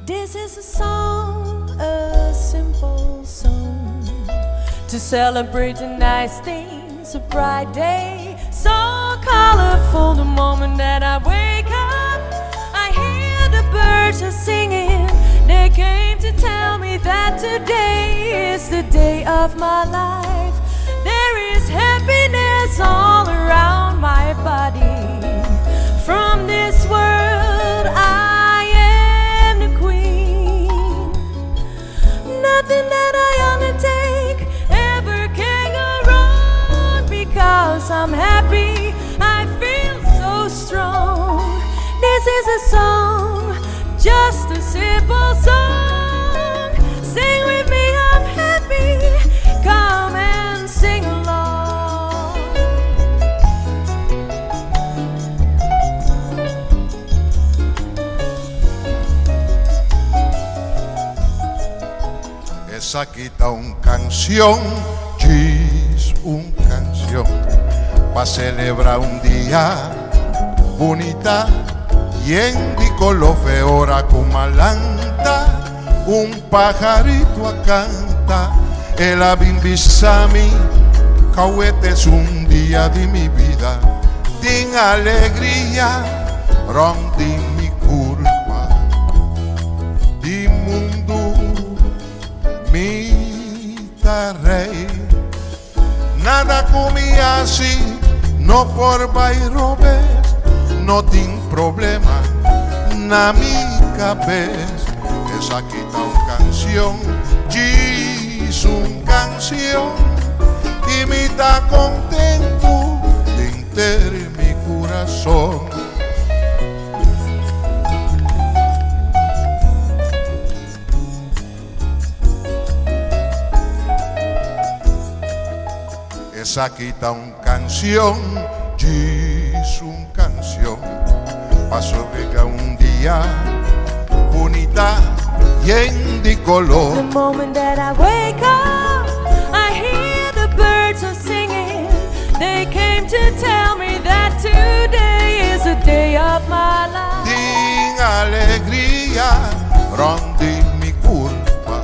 This is a song, a simple song To celebrate the nice things, a bright day So colorful the moment that I wake up I hear the birds are singing They came to tell me that today is the day of my life There is happiness all around my body From this world I am the queen Nothing that I undertake ever can go wrong Because I'm happy, I feel so strong This is a song, just a simple song Sing with me, I'm happy, come and sing along Esaki ta un canción, djis un canción Pa celebra un dia bunita Yen di color fe ora cu malanta Un pajarito a canta El a bin bisa mi Cauete es un dia di mi bida Tin alegria rond di mi curpa Di mundu mi ta rey Nada cu mi haci no por bay robes No tin problema na mi cabes Esaki ta un cancion, djis un cancion Y mi ta contento denter mi curason. Esaki ta un canción, djis un canción, paso riga un dia bunita yen di color. The moment that I wake up, I hear the birds are singing. They came to tell me that today is the day of my life. Tin alegria rond di mi curpa,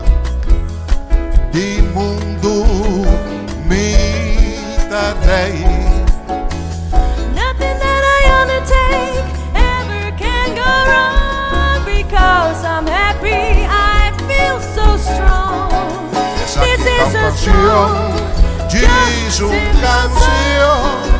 di mundu mi ta rey. Nothing that I undertake ever can go wrong because I'm happy, I feel so strong. Esaki This ta is un a canción, song, djis just a un simple canción. song.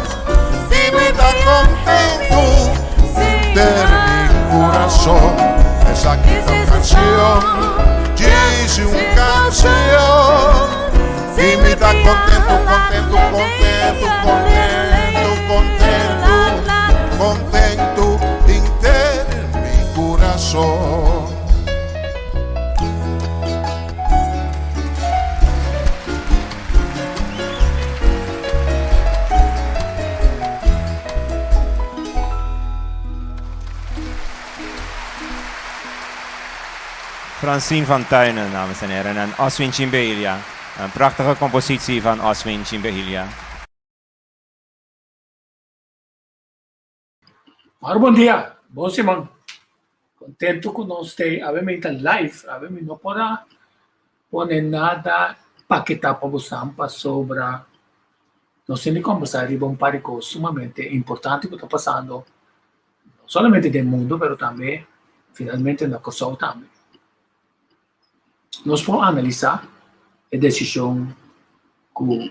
Y Sing mi with ta me, I'm contento happy, sing denter mi curason. along. Esaki This ta un is a canción, song, djis just a un simple canción. song. Y Sing mi with ta me, contento, I'm contento, a contento, lady, a contento, little contento, lady, la, la. contento denter mi curason. Francine van Tuinen, dames en heren, en Oswin Chimbelia. Een prachtige compositie van Oswin Chimbelia. Mar bon dia, bon siman. Contento cu nos te awe mi ta live, awe mi no por a pone nada paketa pa bosan pasobra nos tin di combersa riba un par di cos sumamente importante cu ta pasando no solamente den mundo pero tambe finalmente na Corsou tambe. Nos por analisa e decision cu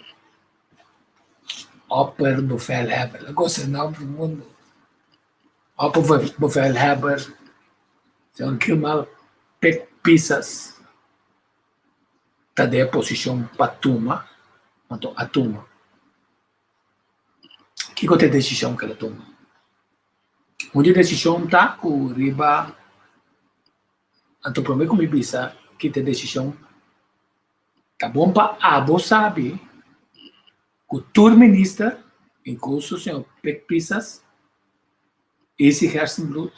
Opperbevelhebber, la cosa nomber mundo, Opperbevelhebber, señor Gilmar Pik Pisas ta den e posicion pa tuma, anto a tuma. Kiko ta e desishon ku el a tuma? Un di e desishon ta ku riba, anto promé ku mi bisa ki ta e desishon, ta bon pa abo sabi ku tur minister, inkluso señor Pik Pisas, Izzy Gerstenbluth,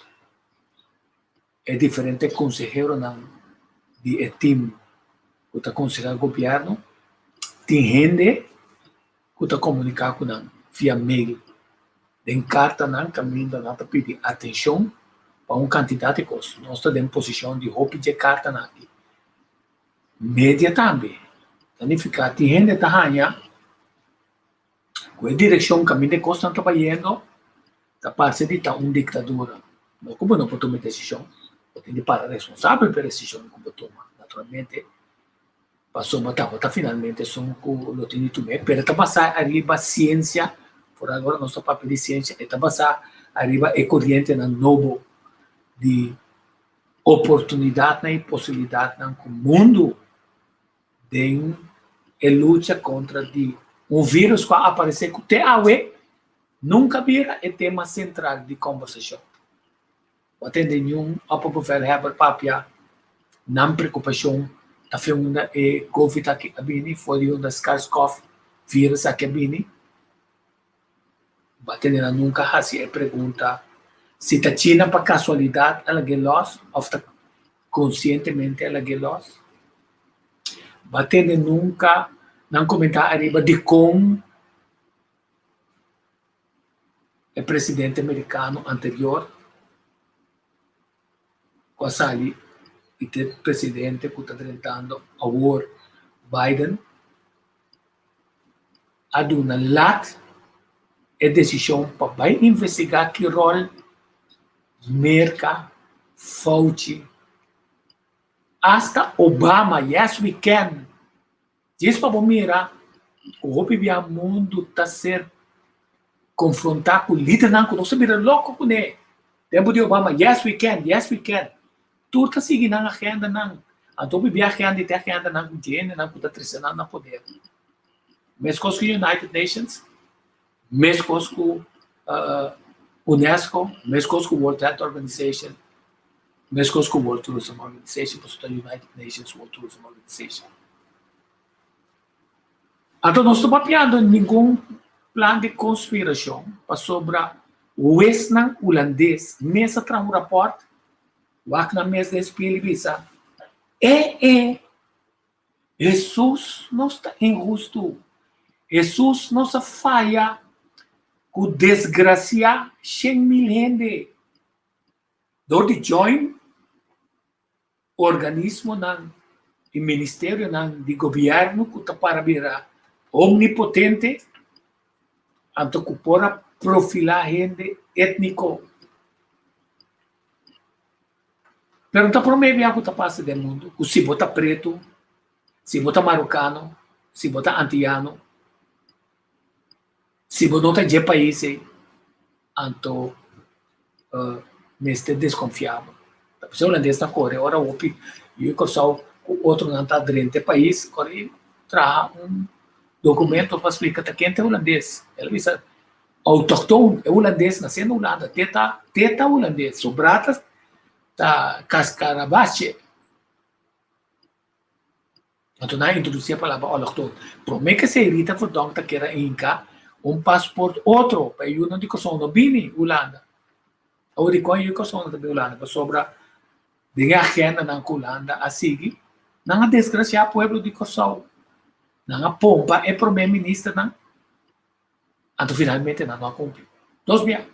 E diferente konseheronan di e tim ku ta konsehá gobièrnu tin hende ku ta komuniká ku nan via mail. Den kartanan kaminda nan ta pidi atenshon Pa un kantidat di kos nos ta den posishon di hopi dje kartanan aki. Media tambe ta nifiká tin hende ta haña ku e direkshon kaminda e kosnan ta bayendo ta parse di ta un diktadura. No ku bo no por tuma e desishon, bo tin di para responsabel pa e desishon ku bo tuma, naturalmente, pasobra tabata finalmente esun ku lo tin di tum'é, pero e ta basá ariba siensia, foral ora nos ta papia di siensia, e ta basá ariba e korientenan nobo di oportunidatnan i posibilidatnan ku mundu den e lucha kontra di un virus ku a aparesé ku te awe nunka bira e tema sentral di kòmbersashon. Bo a tende niun opperbevelhebber papia nan preokupashon ta fe unda e covid aki a bini, for di unda SARS-CoV virus aki a bini? Bo a tende nan nunka hasi e pregunta si ta China pa kasualidat a lag'é lòs òf ta konsientemente a lag'é lòs? Bo a tende nunka nan komentá ariba dikon e presidente merikano anterior ku a sali i ta e presidente ku ta drentando awor, Biden, a duna lat e desishon pa bai investigá ki ròl Merka, Fauci, asta Obama, yes we can! Djis pa bo mira ku hopi bia mundu ta ser konfrontá ku lidernan ku nos ta bira loko kuné. Tempu di Obama, yes we can, yes we can. Tur ta sigui nan agendanan. Anto hopi bia agenda i te agendanan ku djendenan ku ta trese nan na poder. Meskos ku United Nations, meskos ku UNESCO, meskos ku World Health Organization, meskos ku World Tourism Organization, pasobra ta United Nations World Tourism Organization. Anto nos ta papiando ningun plan di konspirashon pasobra huesnan hulandes mes a traha un rapòrt, wak nan mes den spil i bisa, E e, Hesus nos ta inhustu, Hesus nos a faya ku desgrasiá 100,000 hende dor di join organismonan i ministerionan di gobièrnu ku ta para bira omnipotente anto ku por a profilá hende étniko. Pero no ta promé bia ku ta pasa den mundu ku si bo ta pretu, si bo ta marokano, si bo ta antiyano, si bo no ta dje pais ei, anto mester deskonfiá bo. Ta p'esei hulandes ta kore ora hopi yu Kòrsou ku otronan ta drenta e pais kore i traha un dokumento pa splika ta ken ta e hulandes. El a bisa Autochtoon, e hulandes nace na Hulanda, teta teta hulandes, su brata ta cascarabache. Anto nan a introduci e palabra allochtoon. Prome ke esei Rita Verdonk ta kere a hinca un paspoort otro pa e yunan di Kòrsou no bini Hulanda. Awor dikon e yu di Kòrsou no ta bini Hulanda? Pasobra den e agendanan ku Hulanda a sigui, nan a desgracia pueblo di Kòrsou. Nan a pompa e prome ministernan. Anto finalmente nan no a cumpli. Dos bia.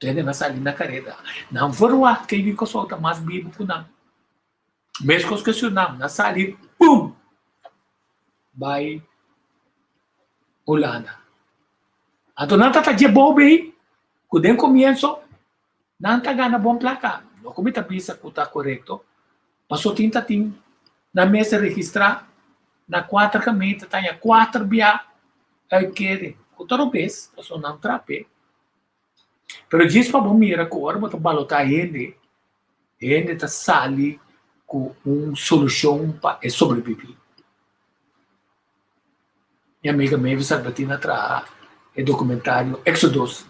Tende nan sali na careda. Nan verwacht ke yu Kòrsou ta mas bibu ku nan. Meskos ke Surinam, nan sali pum! Bai Hulanda. Anto nan ta dje bou bei ku den komienso nan ta gana bon plaka. No ku mi ta bisa ku ta korekto, paso tin ta tin nan mester registrá na kuater gemeente ta haña kuater bia uitkering. Ku ta robes, paso nan trap'é. Pero djis pa bo mira ku ora bo ta balotá hende, hende ta sali ku un solushon pa e sobrebibí. Mi amiga Mavis Albertina a traha e documentario Exodus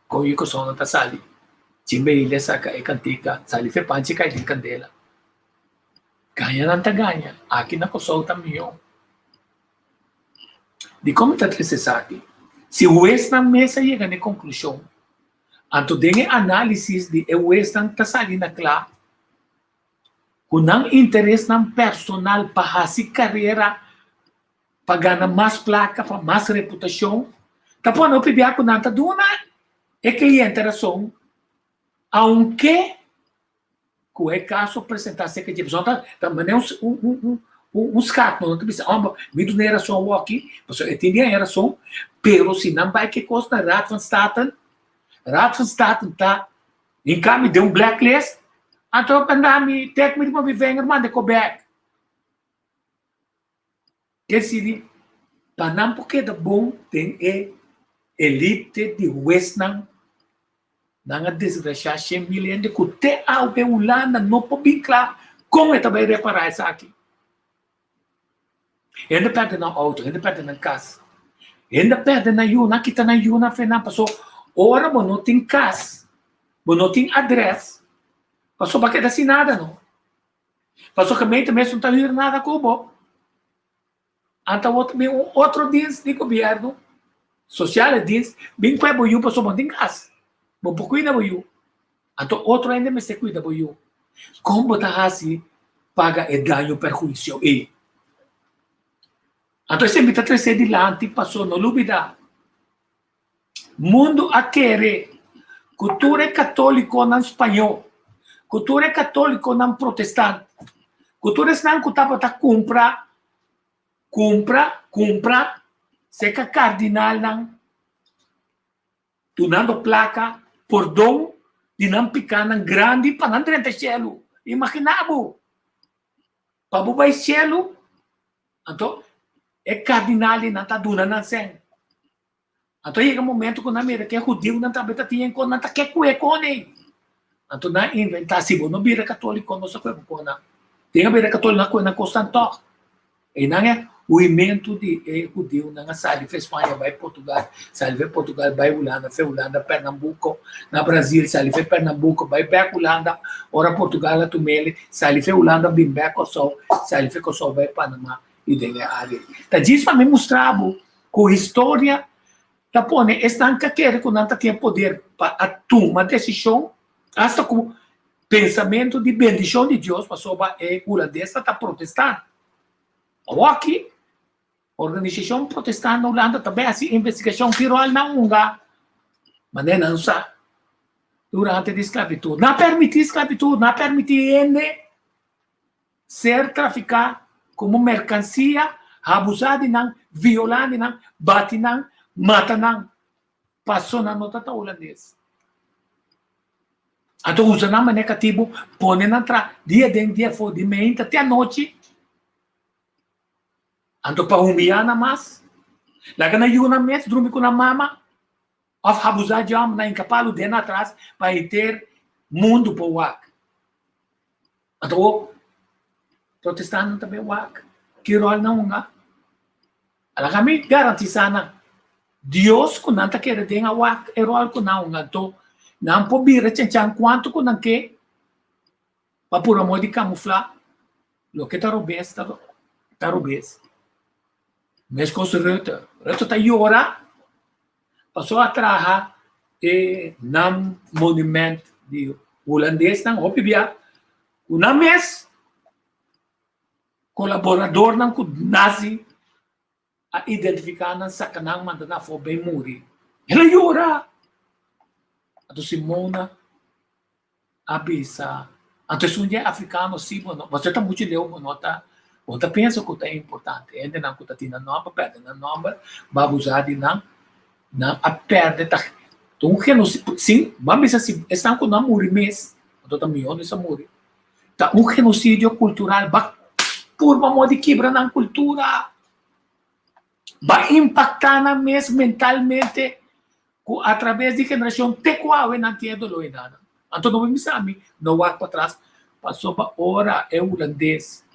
con yu cosona ta sali. Chimbe Ilia saca e cantica Sali fe panchi cay den candela. Gaña nan ta gaña, aki na Kòrsou ta mihó. Dikon mi ta trese esaki? Si huesnan mes a yega na e konklushon, anto den e análisis di e huesnan ta sali na kla ku nan interesnan personal pa hasi karera, pa gana mas plaka, pa mas reputashon, ta pone hopi bia ku nan ta duna e kliente rason. Aunke ku e kaso presentá serka dje pasobra ta ta manera un un un un un skat no ta bisa oh mi duna e rason awoki pasobra e tin di haña rason pero si nan bai ke kos na Raad van Staten Raad van Staten ta hinka mi den un blacklist anto manda mi tek mi riba mi vinger manda e ko bek. Ke sirbi pa nan por keda bon den e elite di huesnan. Nan a desgrashá 100.000 hende ku te awe Hulanda no por bin kla kon e ta bai repará esaki. Hende pèrdè nan outo, hende pèrdè nan kas, hende pèrdè nan yu, nan kita nan yu nan fe nan paso ora bo no tin kas, bo no tin adrès, paso bo a keda sin nada no. Pasobra gemeente mes no ta hür nada ku bo. Anta bo ta bin un otro dienst di gobierno, sociale dienst, bin kue bo yu pasobra bo no tin kas. Bo por kuida bo yu. Anto otro hende mester kuida bo yu. Kon bo ta hasi paga e daño perhuisio ei? Anto esei mi ta trese dilanti pasobra no lubida. Mundu a kere ku tur e katólikonan spañó, ku tur e katólikonan protestant, ku tur esnan ku tabata kumpra, kumpra, kumpra serka kardinalnan, dunando plaka, pordon di nan pikánan grandi pa nan drenta shelu. Imaginá bo! Pa bo bai shelu, anto e kardinalnan ta duna nan sèn. Anto yega momento ku nan mira ku e hudiunan tambe ta tin enkon, nan ta ke kue kon ei. Anto nan inventá, si bo no bira katóliko nos ta kue bo kon nan. Tin a bira katóliko nan kue nan kosnan tòg. Einan e huimentu di e hudiunan a sali for Spaña bai Portugal, sali for Portugal bai Hulanda, for Hulanda Pernambuco, na Brazil, sali for Pernambuco bai bèk Hulanda, ora Portugal a tum'el, sali for Hulanda bin bèk Kòrsou, sali for Kòrsou bai Panama i den e área ei. Ta djis pa mi mustra bo ku historia ta pone esnan ka kere ku nan ta tin e poder pa a tuma desishon, asta ku pensamentu di bendishon di Dios, pasobra e hulandesnan ta protestant. Awoki, organisashon protestant na Hulanda ta bai hasi investigashon ki ròl nan hunga manera nan sa durante di sklabitut. Nan a permití sklabitut, nan a permití hende ser trafiká komo merkansia, abusá di nan, violá di nan, bati nan, mata nan, paso nan no ta ta hulandes. Anto usa nan manera katibu, pone nan tra dia den dia afó, di meinta te anochi, anto pa humiyá nan mas, laga nan yu nan mes drumi ku nan mama, òf abusá dje hòmber nan hinka palu den nan atras pa henter mundu por wak. Anto bo protestantnan ta bay wak ki rol nan hunga? Laga mi garantisa nan, Dios ku nan ta kere den a wak e rol ku nan hunga. Anto nan por bira chanchan kuantu ku nan ke pa pura modo di kamufla loke ta robes ta robes. Meskos Rutte, Rutte ta yora pasobra a traha e nan monument di hulandesnan hopi bia ku nan mes kolaboradornan ku nazi a identifiká nan saka nan manda nan afó bai muri. El a yora! Anto Simona a bisa, anto esun dje afrikano si bo no, boso ta muchu leu bo no ta, bo ta pensa ku ta importante, hendenan ku ta tin nan nòmber pèrdè nan nòmber, bo a abusá di nan, nan a pèrdè ta un genosidio, sin, bo a bisa si esnan ku no a muri mes, anto ta miónes a muri, ta un genosidio kultural, bo a purba modo di kibra nan kultura, bo a impaktá nan mes mentalmente. Ku atraves di generashon te ku awe nan tin e doló ei nan. Anto no por bisa mi no wak patras pasobra ora e hulandes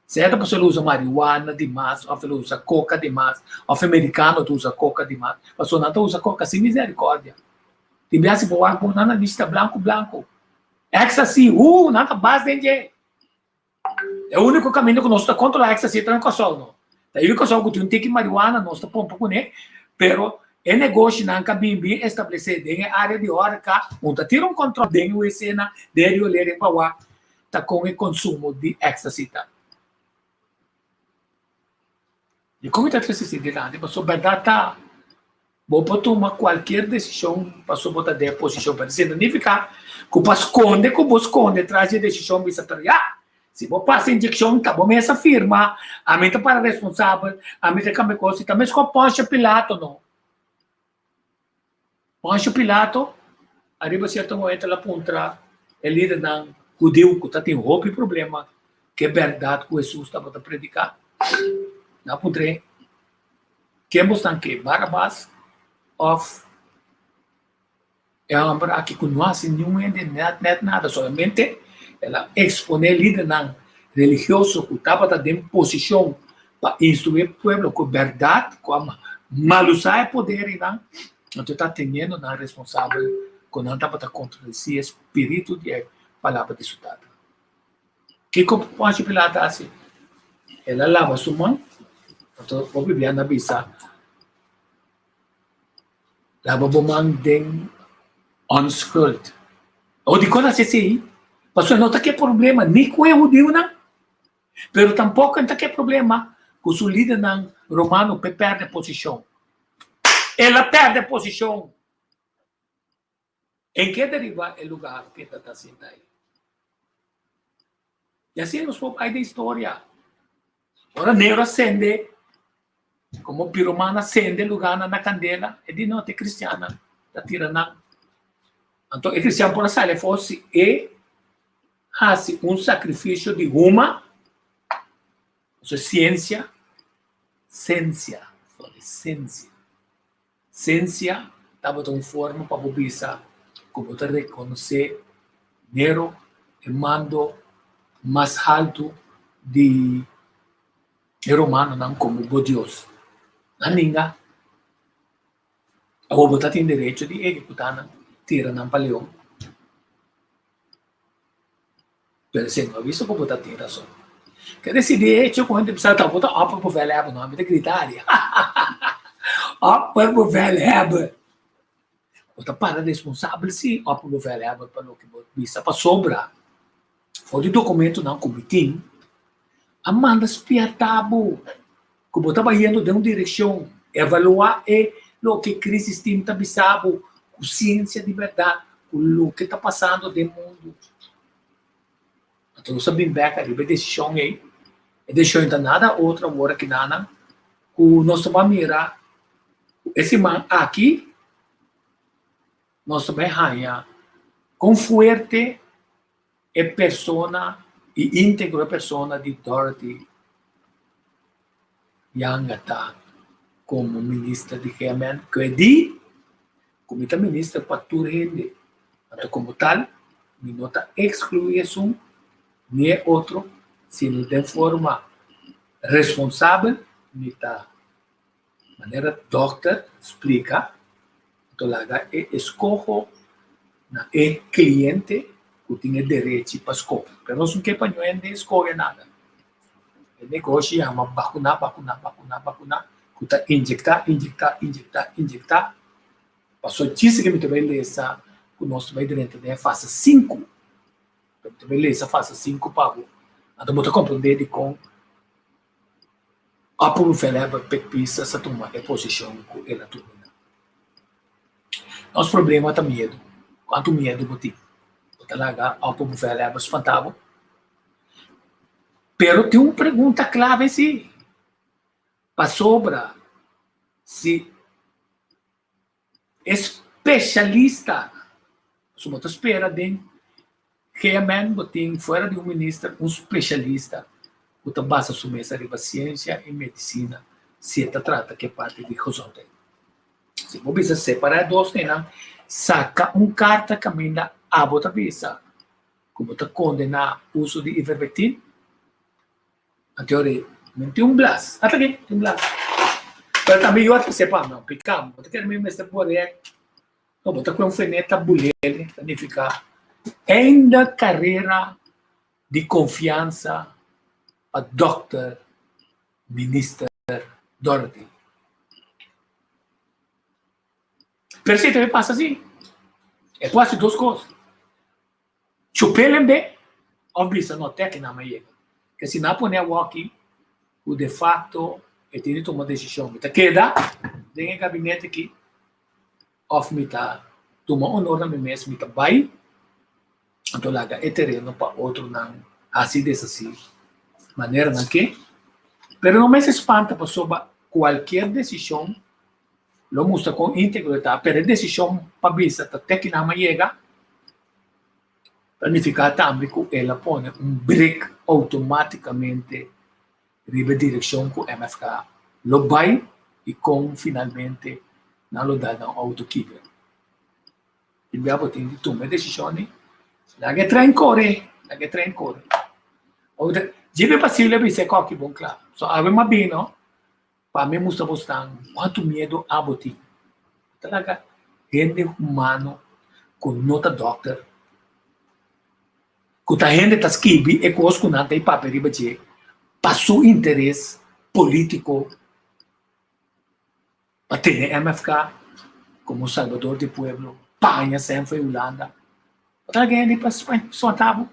sea ta pasobra el usa marihuana dimas òf el usa koka dimas òf e merikano ta usa koka dimas pasobra nan ta usa koka sin miserikòrdia. Tin bia si bo wak bo nan na lista blanku blanku. Ecstasy, huu nan ta bas den dje. E úniko kaminda ku nos ta kontrolá ecstasy ta na Kòrsou no. Ta yu Kòrsou ku tin un tiki marihuana nos ta pompa kuné, pero e negoshinan ka bin bien establesé den e área di hòreka, un ta tira un kòntròl den e esena den e riolering pa wak ta kon e konsumo di ecstasy ta. Dikon mi ta trese esei dilanti? Pasobra bèrdat ta. Bo por tuma kualkier desishon pasobra bo ta den e posishon, pero esei no nifiká ku pa skonde ku bo skonde tras di e desishon bisa pero ya, si bo pasa inyekshon ta bo mes a firma, ami ta para responsabel, ami ta kambia kos, i ta meskos Ponsio Pilato no. Ponsio Pilato ariba sierto momento el a puntra e lidernan hudiu ku ta tin hopi problema ku e bèrdat ku Hesus tabata prediká, nan a puntr'é, Ken bo stan ke, Barabas òf e hòmber aki ku no hasi niun hende nèt nèt nada, solamente el a eksponé lidernan religioso ku tabata den posishon pa instruí e pueblo ku bèrdat, ku a malusá e poder di nan, anto ta teniendo nan responsabel ku nan tabata kontradesí e spiritu di e palabra di su Tata. Kiko Ponsio Pilato a hasi? El a laba su man, anto hopi bia nan a bisa, Laba bo man den onschuld. Awor dikon a hasi esei? Pasobra e no ta ke problema ni ku e hudiunan, pero tampoko e no ta ke problema ku su lidernan romano p'e pèrdè posishon. El a pèrdè posishon. En ke deriva e lugar ke ta ta sinta ei? I asina nos por bai den historia. Ora Nero a sende, komo piromano a sende lugarnan na kandela, e di no, ta e kristiannan ta tira nan. Anto e kristian por a sali afó si e hasi un sakrifisio di huma, osea siensia, sensia, sorry, sensia. Sensia tabata un forma pa bo bisa ku bo ta rekonosé Nero, e mando mas haltu di e romanonan, komo bo dios. Nan ninga. Awor bo ta tin derecho di ehekutá nan, tira nan pa leon. Pero si no a bisa ku bo ta tin rason. Ke desi di hecho ku hende bisa ta bo ta opperbevelhebber no, ami ta grita ari opperbevelhebber. Bo ta para responsabel si opperbevelhebber pa loke bo bisa pasobra for di dokumentonan ku mi tin a manda spierta bo ku bo ta bayendo den un direkshon. Evaluá e loke crisis team ta bisa bo ku siensia di bèrdat ku loke ta pasando den mundu. Anto nos a bin bek ariba e desishon ei. E desishon ei ta nada otro awor aki nanan ku nos ta bai mira ku e siman aki nos ta bai haña kon fuerte e persona i íntegro e persona di Dorothy Yanga ta komo minister di GMN ku e di ku mi ta minister pa tur hende. Anto komo tal mi no ta ekskluí esun ni e otro, sino den forma responsabel mi ta manera dòkter splika, anto laga e eskoho na e kliente ku tin e derechi pa skohe. Pero nos no ke pa niun hende skohe nada. E negoshi yama bakuná, bakuná, bakuná, bakuná, ku ta inyektá, inyektá, inyektá, inyektá. Paso djis ke mi ta bai lesa ku nos ta bai drenta den e fase sinku. Mi ta bai lesa fase sinku pa bo, anto bo ta komprendé dikon Opperbevelhebber Pik Pisas a tuma e posishon ku el a tuma nan. Nos problema ta miedu. Kuantu miedu bo tin? Bo ta laga Opperbevelhebber spantá bo? Pero tin un pregunta klave si, pasobra si E spesialista, so bo ta spera den GMN bo tin fuera di un minister un spesialista ku ta basa su mes ariba siensia i medisina si e ta trata ku e parti di gezondheid. Si bo bisa separa e dos einan, saka un karta kaminda abo ta bisa ku bo ta kondená uso di ivermectin. Anto mi tin un blas. Ata aki, tin un blas. Pero tambe yo a trese pa mi, pica. Bo ta kere mi mester pone, no, bo ta kue un feneta bulele, ta nifica einde carera di confiansa pa Dòkter Minister Dorothy. Pero si tambe pasa si, e por hasi dos cos. Chup'el en be of bisa no te aki nan a yega. Ke si nan a pone awoki ku de facto e tin di tuma desishon. Mi ta keda den e gabinete aki. Òf mi ta tuma onor na mi mes, mi ta bai, anto laga e tereno pa otronan hasi deshasí manera nan ke. Pero no mester spanta pasobra kualkier desishon lo mustra kon íntegro e ta, pero e desishon pa bisa ta te kinan a yega ta nifiká tambe ku el a pone un brek outomátikamente riba e direkshon ku MFK lo bai i kon finalmente nan lo dal nan outo kibra. Tin bia bo tin di tuma e desishon ei, laga e tren kore, laga e tren kore. Djibe Basilio a bisa e koki bon kla, so awe m'a bino pa mi mustra bosnan kuantu miedu abo tin. Ta laga hende humano ku no ta dòkter, ku ta hende ta skibi e kos ku nan ta e papia riba dje pa su interes polítiko pa tene MFK komo salbador di pueblo, paña sèn for Hulanda. Ta laga hende pa swanta bo.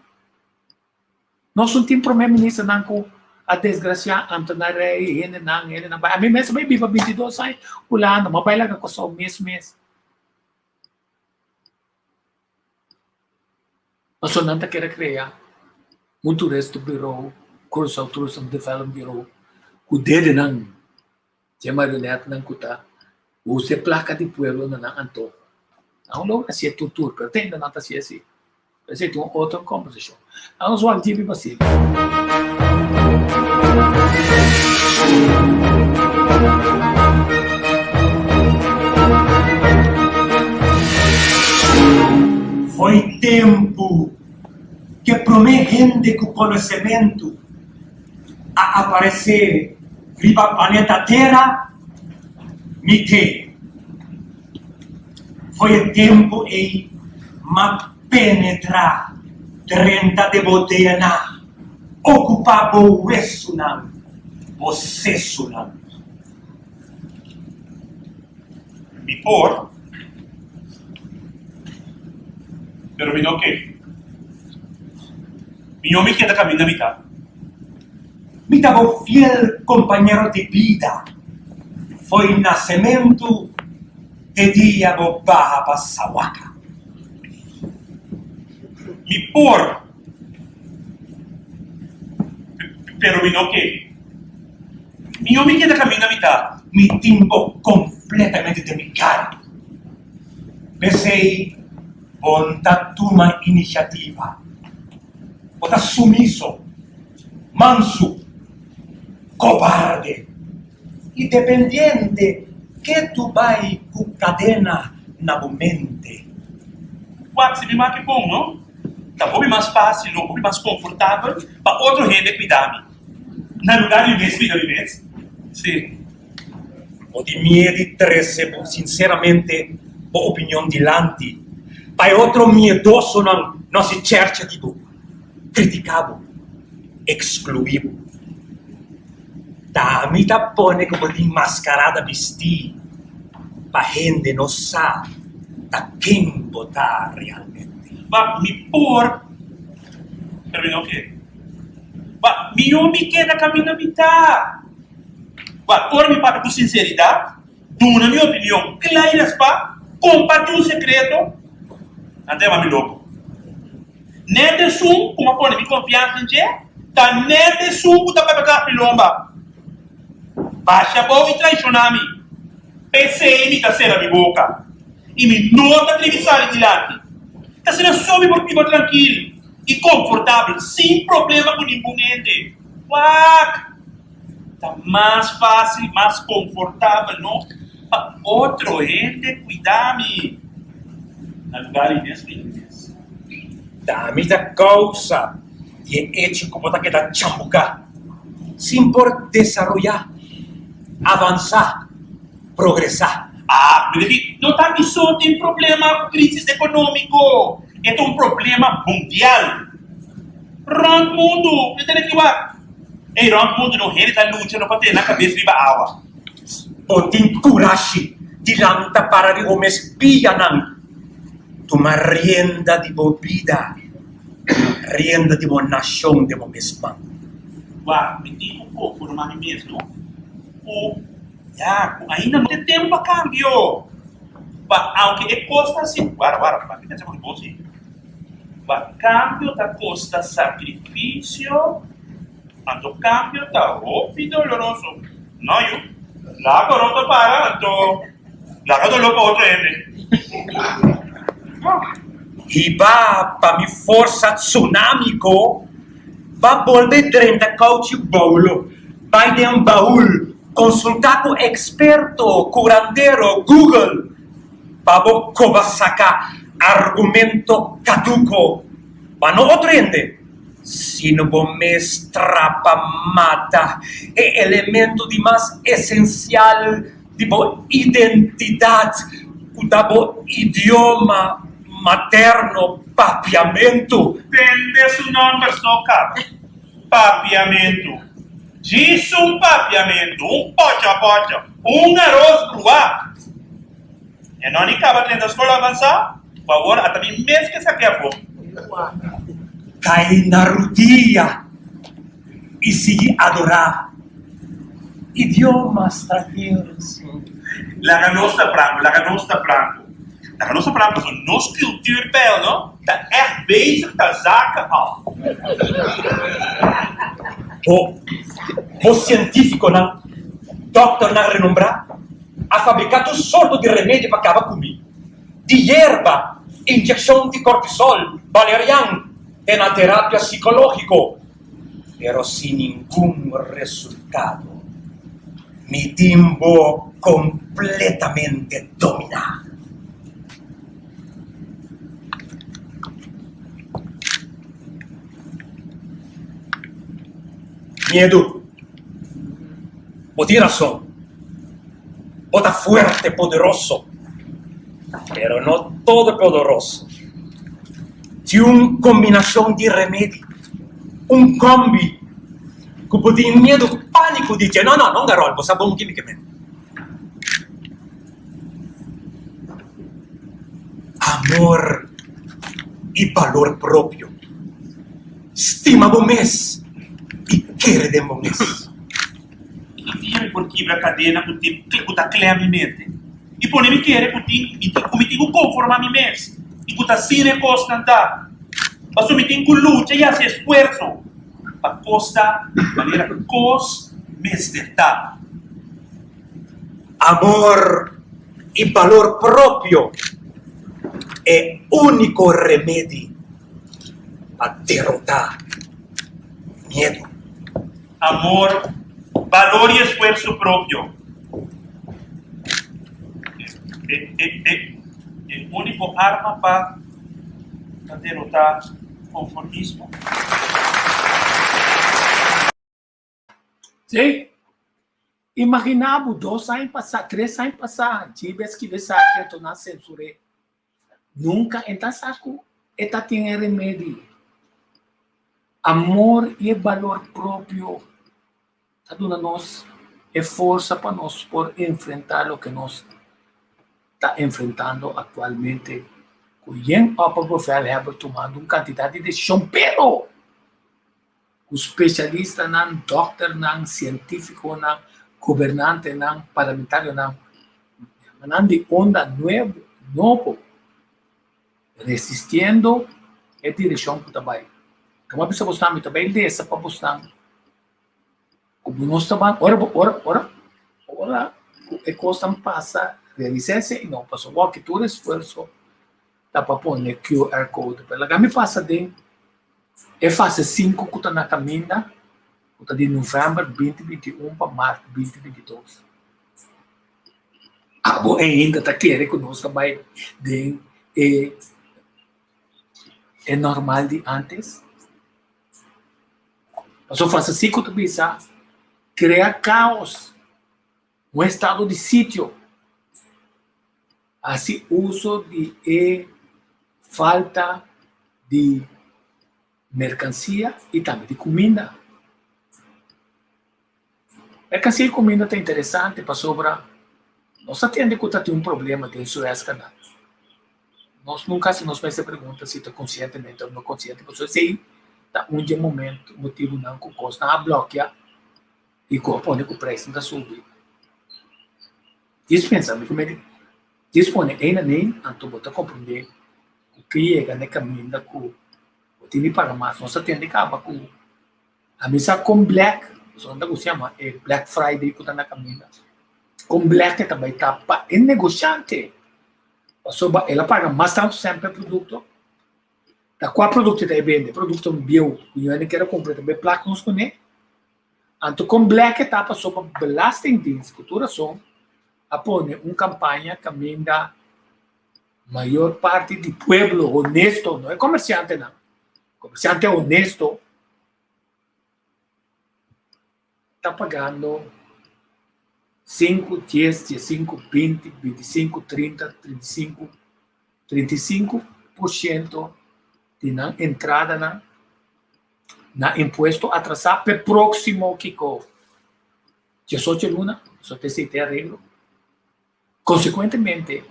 Nos no tin prome ministernan ku a desgrasia ambtenaar rei, hendenan, hendenan bai. Ami mes a bai biba 22 aña Hulanda, mi a bai laga Kòrsou mes mes. Pasobra nan ta kere krea un Tourist Bureau, Curaçao Tourism Development Bureau, ku dedenan dje marionetnan ku ta usa e plaka di pueblo na nan antoho. Nan no logra hasié tur tur, pero te ainda nan ta hasié así. Esei ta un otro kombersashon. Nan nos wak djibi Basilio. Foi tempu ke promé hende ku konosementu a aparesé riba planeta Tera, mi ke. Foi e tempu ei m'a penetrá drenta de bo DNA, okupá bo wesunan, bo sesunan. Mi por, pero mi no ke. Mihó mi keda kaminda mi ta. Mi ta bo fiel kompañero di bida fo'i nasementu te dia bo baha pa Sawaka. Mi por, pero mi no ke. Mihó mi keda kaminda mi ta. Mi tin bo kompletamente den mi kara. P'esei bo no ta tuma inisiativa. Bo ta sumiso, mansu, kobarde i dependiente ke tu bai ku kadena na bo mente. Wak, si mi maki bon, no? Ta hopi mas fásil, no? Hopi mas konfortabel pa otro hende kuida mi na lugá di mi mes kuida mi mes. Sí. Bo tin miedu di trese bo sinseramente bo opinion dilanti pa e otro miedosonan no hasi chèrchè di bo, kritiká bo, ekskluí bo. Ta mi ta pone ku bo tin maskarada bistí pa hende no sa ta ken bo ta realmente. Ba mi por, pero mi no ke. Ba mihó mi keda kaminda mi ta. Ba, ora mi papia ku sinseridat, duna mi opinion kla i raspá, kompartí un sekreto, nan ta yama mi loko. Nèt esun ku mi a pone mi konfiansa den dje, ta nèt esun ku ta papia tras mi lomba. Basha abou i traishoná mi. P'esei mi ta sera mi boka i mi no ta tribi sali dilanti. Ta asina so mi por biba trankil i konfortabel sin problema ku ningun hende. Wak! Ta mas fácil, mas confortabel, no? Pa otro hende cuida mi na lugar di mes cuida mi mes. Ta mi ta causa di e hecho cu bo ta keda chambuca sin por desaroya, avansa, progresa. Ah, mi di, no ta mi so tin problema cu crisis economico, e ta un problema mundial. Rond mundu, mi tene ki wak. Ey rond mundu no hende ta lucha no pa tene nan kabes riba awa. Bo tin kurashi di lanta para riba bo mes pianan, tuma rienda di bo bida, rienda di bo nashon den bo mes man. Wak, mi tin ku konformá mi mes no ku ya ku ainda no tin tempu pa kambio. Pa aunke e kos ta si, wara wara, pa pensa ku bo si. Pa kambio ta kosta sakrifisio, anto kambio ta hopi doloroso. No yu, laga oro ta para, anto laga doló pa otro hende. Hiba pa mi forsa tsunamiko pa bolbe drenta kouchi boulo, bai den baul, konsultá ku eksperto, kurandero, Google, pa bo koba saka argumento kaduko pa no otro hende, sino bo mes trapa mata e elemento di mas esensial di bo identidat ku ta bo idioma materno, papiamentu. Tende su nomber so kaba. Papiamentu. Djis un papiamentu, un pocha pocha, un aros bruá. E no ni kaba drenta skol avansá, ku awor ata mi mes ke sak'é afó. Kai na rudia i sigui adorá idioma stranhero. Laga nos ta franco, laga nos ta franco. Laga nos ta franco pasobra nos cultuurpeil no ta echt bezig ta zaken af. Bo, bo cientificonan, dokternan renombrá, a fabricá tur sorto di remedio pa caba cu mi. Di yerba, inyeccion di cortisol, valerian, te na terapia psicologico, pero sin ningun resultado. Mi tin bo completamente dominá. Miedu, bo tin rason. Bo ta fuerte, poderoso, pero no todopoderoso. Tin un kombinashon di remedi, un kombi ku bo tin miedu, pániko di dje. No, no, no Garol, bo sa bon ki mi ke men. Amor i balor propio. Stima bo mes i kere den bo mes. Ki dia mi por kibra kadena ku tin ku ta klem mi mente i pone mi kere ku tin mi tin ku mi tin ku konformá mi mes i ku ta asina e kosnan ta? Pasobra mi tin ku lucha i hasi esfuerso pa kos ta manera kos mester ta. Amor i balor propio e úniko remedi pa derotá miedu. Amor, balor i esfuerso propio. E, e, e, e úniko arma pa pa derotá konformismo. Sí. Imaginá bo dos aña pasá, tres aña pasá, dje bes ki esaki a torná sensur'é. Nunka e ta sa ku e ta tin e remedi. Amor i e balor propio ta duna nos e forsa pa nos por enfrentá loke nos ta enfrentando aktualmente ku yen opperbevelhebber tumando un kantidat di desishon, pero ku spesialistanan, dòkternan, sientífikonan, gobernantenan, parlamentarionan, nan di onda nuevo, nobo, resistiendo e direkshon ku ta bai. Kaba bisa bosnan, mi ta bai lesa pa bosnan ku nos ta ban, ora bo, ora, ora, ora ku e kosnan pasa, realisá esei no, pasobra wòrdu tur esfuerso ta pa pone QR code. Pero laga mi pasa den e fase sinku ku ta na kaminda, ku ta di novèmber 2021 pa mart 2022. Abo ainda ta kere ku nos ta bai den e e normal di antes? Pasobra fase sinku ta bisa krea kaos, un estado di sitio. Hasi uso di e falta di merkansia i tambe di kuminda. Merkansia i kuminda ta interesante pasobra nos ta tende ku ta tin un problema den Suez Canal. Nos nunka hasi nos mes e pregunta si ta konsientemente òf no konsiente pasobra esei ta un di e momento motibunan ku kosnan a blòkia i ku a pone ku preisnan ta subi. Dispensa mi ku mi. Djis pone ei na nei, anto bo ta komprendé ku ke yega na e kaminda ku bo tin di paga mas. Nos a tende kaba ku ami sa kon black, pasobra nan ta gusta yama e Black Friday ku ta na kaminda, kon black e ta bai ta pa e negoshante, pasobra el a paga mas tantu semper e produkto. Ta kua produkto e ta e bende? Produkto bieu ku hende kier a kumpra ta bai plak nos kuné. Anto kon black e ta pasobra Belastingdienst ku tur rason a pone un kampaña kaminda mayor parti di pueblo honesto, no e komersiantenan, komersiante honesto ta pagando sinku, dies, diesinku, binti, bintisinku, trinta, trintisinku, trintisinku por siento di nan entradanan na impuesto atrasá p'e próksimo kiko? Diesocho luna, so ta esei ta e areglo. Konsekuentemente,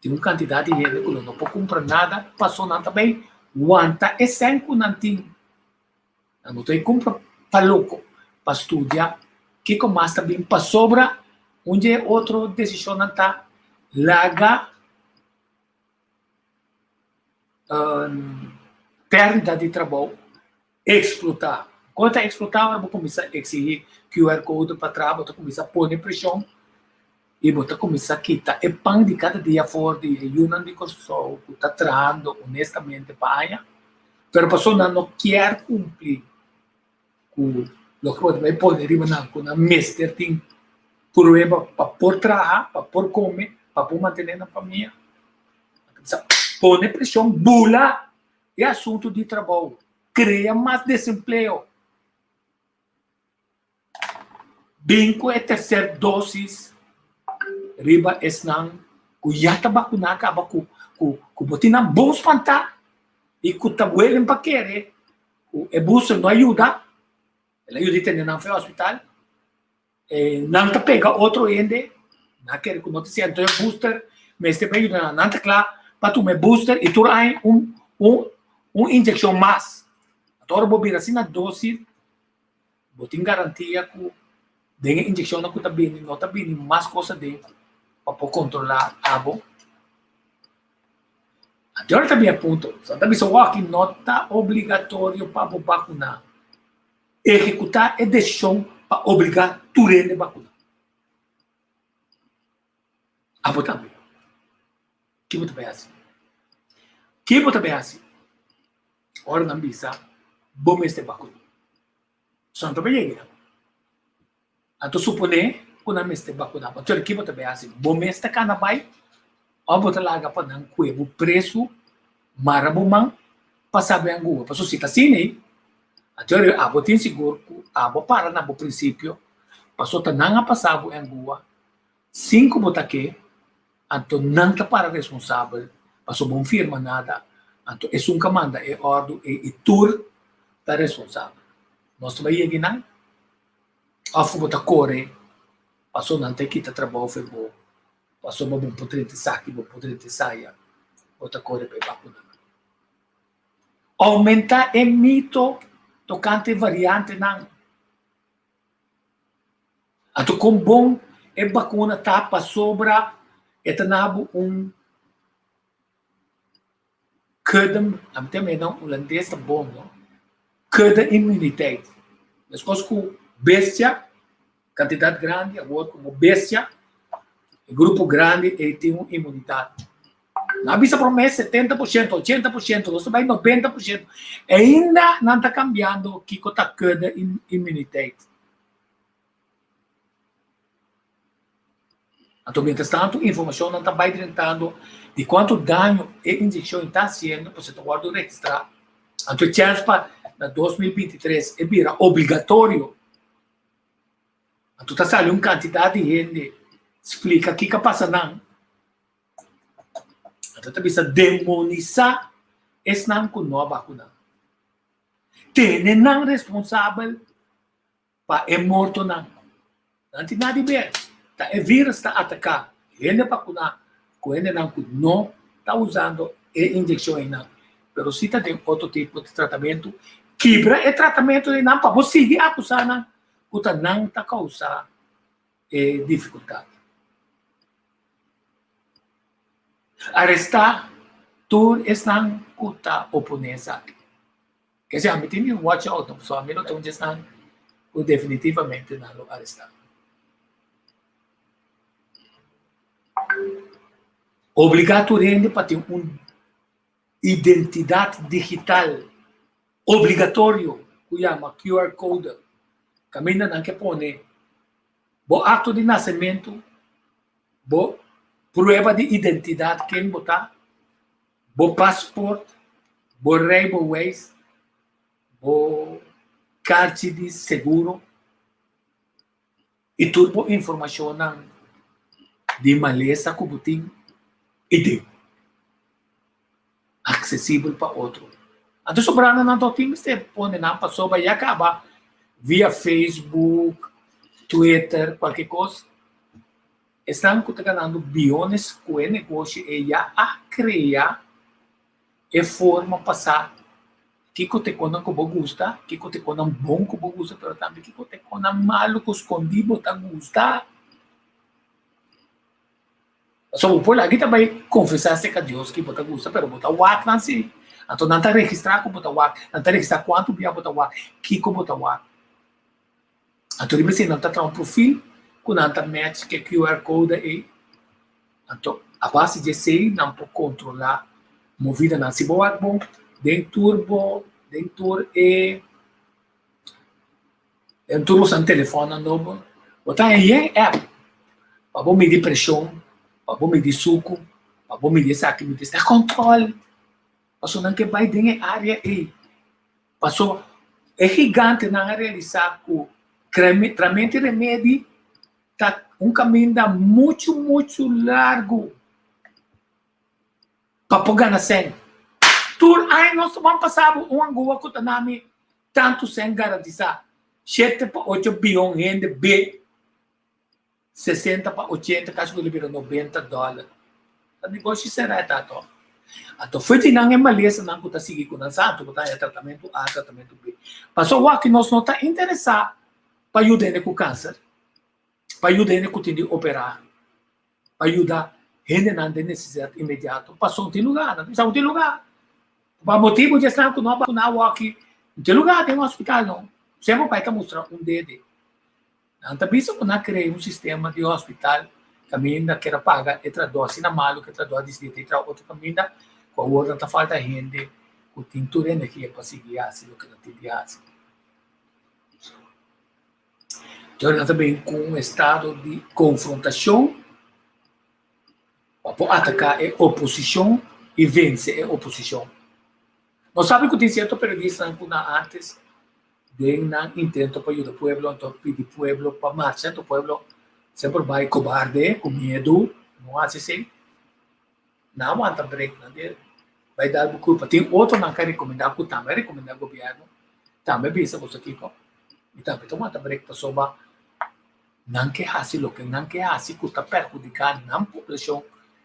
tin un kantidat di hende ku lo no por kumpra nada paso nan ta bai wanta e sèn ku nan tin. Nan no ta bai kumpra pa loko, pa studia kiko mas ta bin pasobra un di e otro desishonnan ta laga pèrdida di trabou eksplotá. Kon ta eksplotá? Ora bo kuminsá eksihí QR code pa traha, bo ta kuminsá pone preshon i bo ta kuminsá kita e pan di kada dia for di e yunan di Kòrsou ku ta trahando honestamente pa aña, pero pasobra nan no kier kumpli ku loke bo ta bai pone riba nan ku nan mester tin prueba pa por traha, pa por kome, pa por mantené nan famia. Pone preshon, bula e asuntu di trabou, krea mas desempleo. Bin ku e terser dosis riba esnan ku ya ta bakuná kaba ku ku bo tin nan bon spantá i ku ta welen pa kere ku e booster no a yuda, el a yuda i tene nan for e hospital, nan ta pega otro hende, nan a kere ku no ta siento e booster mester pa yuda nan, nan ta kla pa tuma e booster i tur aña un un un inyekshon mas. Anto ora bo bira asina dosis bo tin garantia ku den e inyekshonnan ku ta bini no ta bini mas kos aden pa por kontrolá abo. Anto ora ta bin e punto, nan ta bisa wòk no ta obligatorio pa bo bakuná. Ehekutá e desishon pa obligá tur hende bakuná. Abo tambe. Ki bo ta bai hasi? Ki bo ta bai hasi ora nan bisa bo mester bakuná? So nan ta bai yega. Anto suponé ku nan mester bakuná bo. Anto ki bo ta bai hasi? Bo mes ta kana bai òf bo ta laga pa nan kue bo presu, mara bo man pa sa bai anguba? Pasobra si ta asina ei, anto abo tin sigur ku abo a para na bo prinsipio, pasobra ta nan a pasa bo e anguba sin ku bo ta ke, anto nan ta para responsabel pasobra bo no firma nada, anto esun ku a manda e òrdu ei i tur ta responsabel. Nos ta bai yega einan? Òf bo ta kore paso nan ta kita trabou for bo, pasobra bo por drenta esaki, bo por drenta esaya, bo ta kore pa e bakunan. Oumentá e mito tokante e variantenan. Anto kon bon e bakuna ta pasobra e ta na bo un kudde, ami ta mira nan hulandes ta bon no, kudde immuniteit. Meskos ku bestia, kantidat grandi, awor komo bestia, e grupo grandi ei tin un inmunidat. Nan a bisa promé 70%, 80%, nos ta bai 90%. Ainda nan ta kambiando kiko ta kudde immuniteit. Anto mientras tanto informashonnan ta bai drentando di kuantu daño e inyekshon ta hasiendo pasobra ta wòrdu registrá. Anto e chèns pa na 2023 e bira obligatorio. Anto ta sali un kantidat di hende splika kiko a pasa nan. Anto ta bisa demonisá esnan ku no a bakuná. Tene nan responsabel pa e mortonan. Nan tin nada di ber. Ta e virus ta ataká hende bakuná ku hendenan ku no ta usando e inyekshon einan, pero si ta den otro tipo di tratamentu. Kibra e tratamentu einan pa bo sigui akusá nan ku ta nan ta kousa e difikultat. Arestá tur esnan ku ta oponé esaki. Kese ami tin di watch out no, pasobra ami lo ta un di esnan ku definitivamente nan lo arestá. Obligá tur hende pa tin un identidat digital obligatorio ku yama QR code, kaminda nan ke pone bo akto di nasementu, bo prueba di identidat ken bo ta, bo pasport, bo rijbewijs, bo karchi di seguro i tur bo informashonnan di malesa ku bo tin i den aksesibel pa otro. Anto sobrando nan tok tin mester pone nan pasobra ya kaba via Facebook, Twitter, kualke kos. Esnan ku ta ganando biones ku e negoshi ei ya a krea e forma pa sa kiko ta e konan ku bo gusta, kiko ta e konan bon ku bo gusta, pero tambe kiko ta e konan malu ku skondí bo ta gusta. Pasobra bo por lagi ta bai konfesá serka Dios ki bo ta gusta, pero bo ta wak nan sí. Anto nan ta registrá ku bo ta wak, nan ta registrá kuantu bia bo ta wak, kiko bo ta wak. Anto riba esei nan ta traha un profil ku nan ta match ku e QR code ei. Anto a base di esei nan por kontrolá movidanan. Si bo wak bon den tur bo den tur e den tur boso telefònnan nobo bo ta haña yen app pa bo midi preshon, pa bo midi suku, pa bo midi esaki midi esaki. Ta kòntròl pasobra nan ke bai den e área ei. Paso e gigantenan a realisá ku tramenti remedi ta un kaminda muchu muchu largu pa por gana sèn. Tur aña nos ta ban pasa bo un angua ku ta nami tantu sèn garantisá, shete pa ocho bion hende be 60 pa 80 kasi ku lo bira 90 dòler. Ta negoshi será e ta ato. Anto for di nan e malesanan ku ta sigui ku nan sa anto bo ta haña tratamentu A, tratamentu B. Pasobra wak nos no ta interesá pa yuda hende ku kanser, pa yuda hende ku tin di operá, pa yuda hendenan den nesesidat inmediato. Pasobra no tin lugá, nan ta bisa no tin lugá. Pa motibu di esnan ku no a bakuná awor aki, no tin lugá den hospital no. Semper bai ta mustra un dede. Nan ta bisa ku nan a krea un sistema di hospital kaminda keda paga e tradó asina malu ku e tradó a disidí ta traha otro kaminda ku awor nan ta falta hende ku tin tur energia pa sigui hasi loke nan tin di hasi. Entonces nan ta bin ku un estado di konfrontashon pa por ataká e oposishon i vense e oposishon. Nos sabi ku tin sierto periodistanan ku nan antes den nan intento pa yuda pueblo anto pidi pueblo pa marcha anto pueblo semper bai kobarde ku miedu no hasi esei nan a wanta brek nan di bai dal bo kulpa tin otronan ka rekomenda ku tambe a rekomenda gobierno tambe bisa boso kiko mi tambe ta wanta brek pasobra nan ke hasi loke nan ke hasi ku ta perhudiká nan poblashon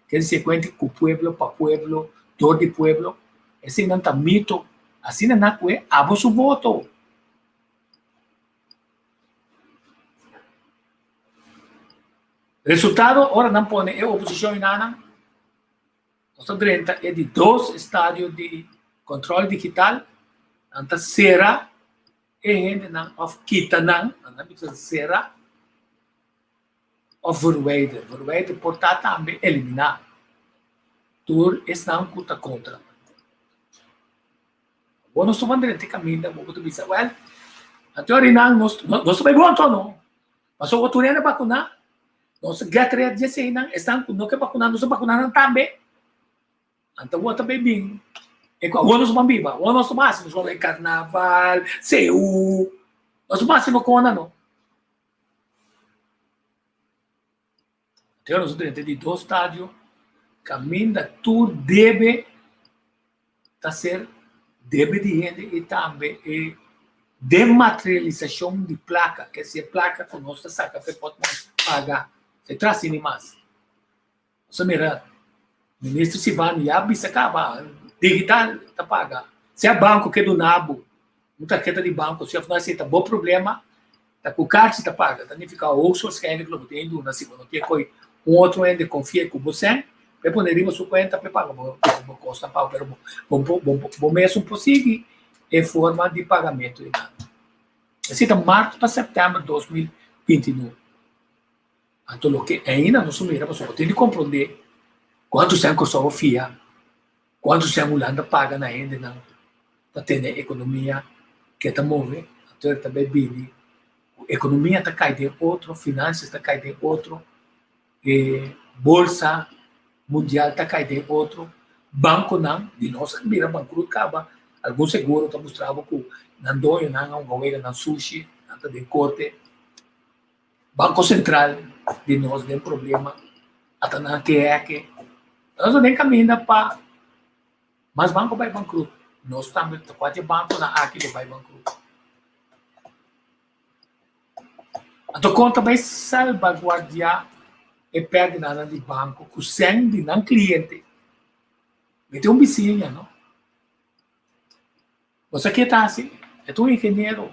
ke sekuente ku pueblo pa pueblo dor di pueblo eseinan ta mito asina nan ku e abo su voto. Resultado ora nan pone e oposishon enanan nos ta drenta e di dos estadio di kòntròl digital nan ta sera e hendenan òf kita nan, nan a bisa sera òf verwijder. Verwijder por ta tambe eliminá tur esnan ku ta kontra. Bo no staba drenta e kaminda, bo ta bisa, wèl, anto ora nan nos nos ta bai bon anto no. Pasobra tur hende bakuná, nos ta get red di eseinan, esnan ku no ke bakuná nos ta bakuná nan tambe. Anto bo ta bay bin e ku awor nos ban biba, awor nos ta hasi, nos ban karnaval, seu, nos ta hasi no kona no. Anto nos a drenta di dos stadio kaminda tur debe ta ser debe di hende i tambe e dematerialisashon di plaka, ke si e plaka ku nos ta saka pa e pòtmòn paga, se tras ini mas. Nos a mira Minister Silvano ya bisa caba, digital ta paga. Sea banco ke duna bo un tarheta di banco, si of no esey ta bo problema, ta cu carchi ta paga. Ta nifica hoogstwaarschijnlijk lo bo tin duna si bo no tin coy un otro hende confia cu bo sen. Pa e pone riba su kuenta pa e paga bo bo kosnan pa bo, pero bo bo bo bo mes por sigui e forma di pagamento einan. Esei ta mart pa sèptèmber 2029. Anto loke ainda nos a mira pasobra bo tin di komprondé kuantu sèn Kòrsou a fia, kuantu sèn Hulanda paga na hendenan pa tene ekonomia ke ta move, anto e ta bai bini ku ekonomia ta kai den otro, finansias ta kai den otro, e bolsa mundial ta kai den otro, bankonan di nos a bira bankrut kaba, algun seguro ta mustra bo ku nan doñonan a hunga wega nan sushi, nan ta den korte. Banko Sentral di nos den problema, ata nan ke heke. Nos ta den kaminda pa mas banko bai bankrut. Nos tambe ta kualke bankonan aki lo bai bankrut. Anto kon ta bai salbaguardiá e pèrdidanan di banko ku sèn di nan kliente? Mi tin un bisiña, no? Bo sa ke ta hasi? E ta un ingeniero.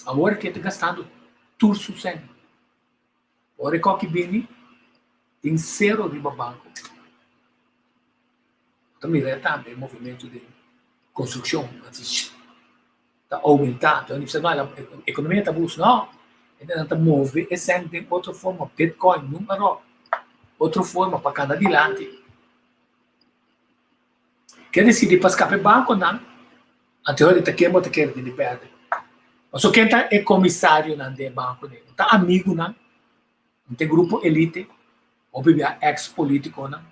Awor ke ta gastando tur su sèn. Ora e kòki bini, tin sero riba banko. Ta mira tambe e movimentu di konstrukshon ta oumentá. Anto hende bisa, no, ekonomia ta bus. No, hendenan ta move e sèn den otro forma, bitcoin, numero, otro forma pa kana dilanti. Ke disidi pa skapa e bankonan, anto e ta ken bo ta kere tin di pèrdè. Pasobra ken ta e komisarionan den e bankonan? No ta amigunan, no ta e grupo elite, hopi bia eks politikonan,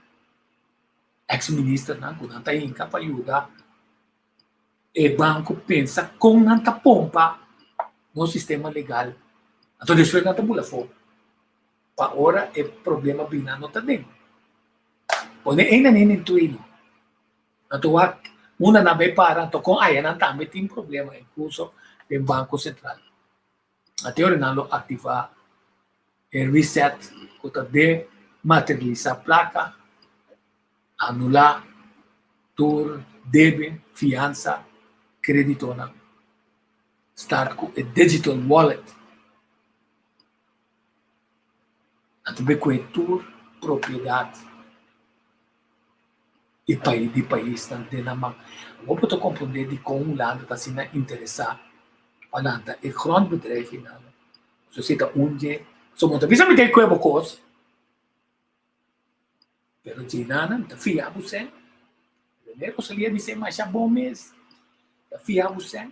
eks ministernan ku nan ta hinka pa yuda e banko pensa kon nan ta pompa nos sistema legal. Anto despues nan ta bula afó. Pa ora e problema bini nan no ta den. Pone eina nen den tuino. Anto wak unda nan bai para anto kon aya nan tambe tin problema inkluso den Banko Sentral. Ate ora nan lo aktivá e reset ku ta dematerialisá plaka, anulá tur debe, fiansa, kreditonan. Start ku e digital wallet. A ta bay coge tur propiedad di di paisnan den nan man. Awor bo ta comprende dicon Hulanda ta asina interesa pa lanta e grondbedrijf einan. So si ta un dje, so bo ta bisa mi ta e coge bo cos, pero dje nan ta fia bo sen. Rene Rosalia bisa e masha bon mes, ta fia bo sen.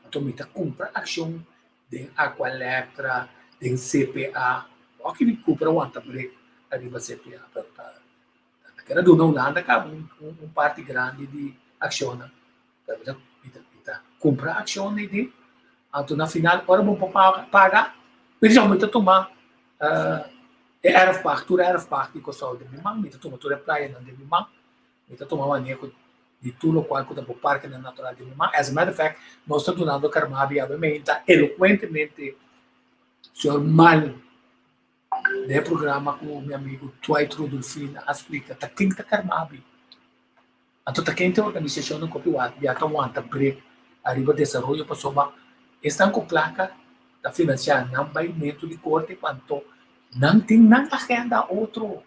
Anto mi ta kumpra akshon den Aqualectra, den CPA. Oki mi kumpra wanta brek ariba CPA, pero ta ta keda duna Hulanda kaba un un parti grandi di akshonnan. Pero mi ta mi ta mi ta kumpra akshon ei den, anto na final ora bo por paga, mi di mi ta tuma e erfpacht, tur erfpacht di Kòrsou den mi man, mi ta tuma tur e playanan den mi man. Mi ta tuma maneho di tur lokual ku ta bo parkenan natural di mi man. As a matter of fact, nos ta dunando Carmabi awe-meinta elokuentemente señor Mal den e programa ku mi amigu Dwight Rudolfin a splika ta ken ta Carmabi. Anto ta ken ta e organisashonnan ku a bia ta wanta brek ariba desaroyo pasobra esnan ku plaka ta finansiá nan baimentu di korte anto nan tin nan agenda otro.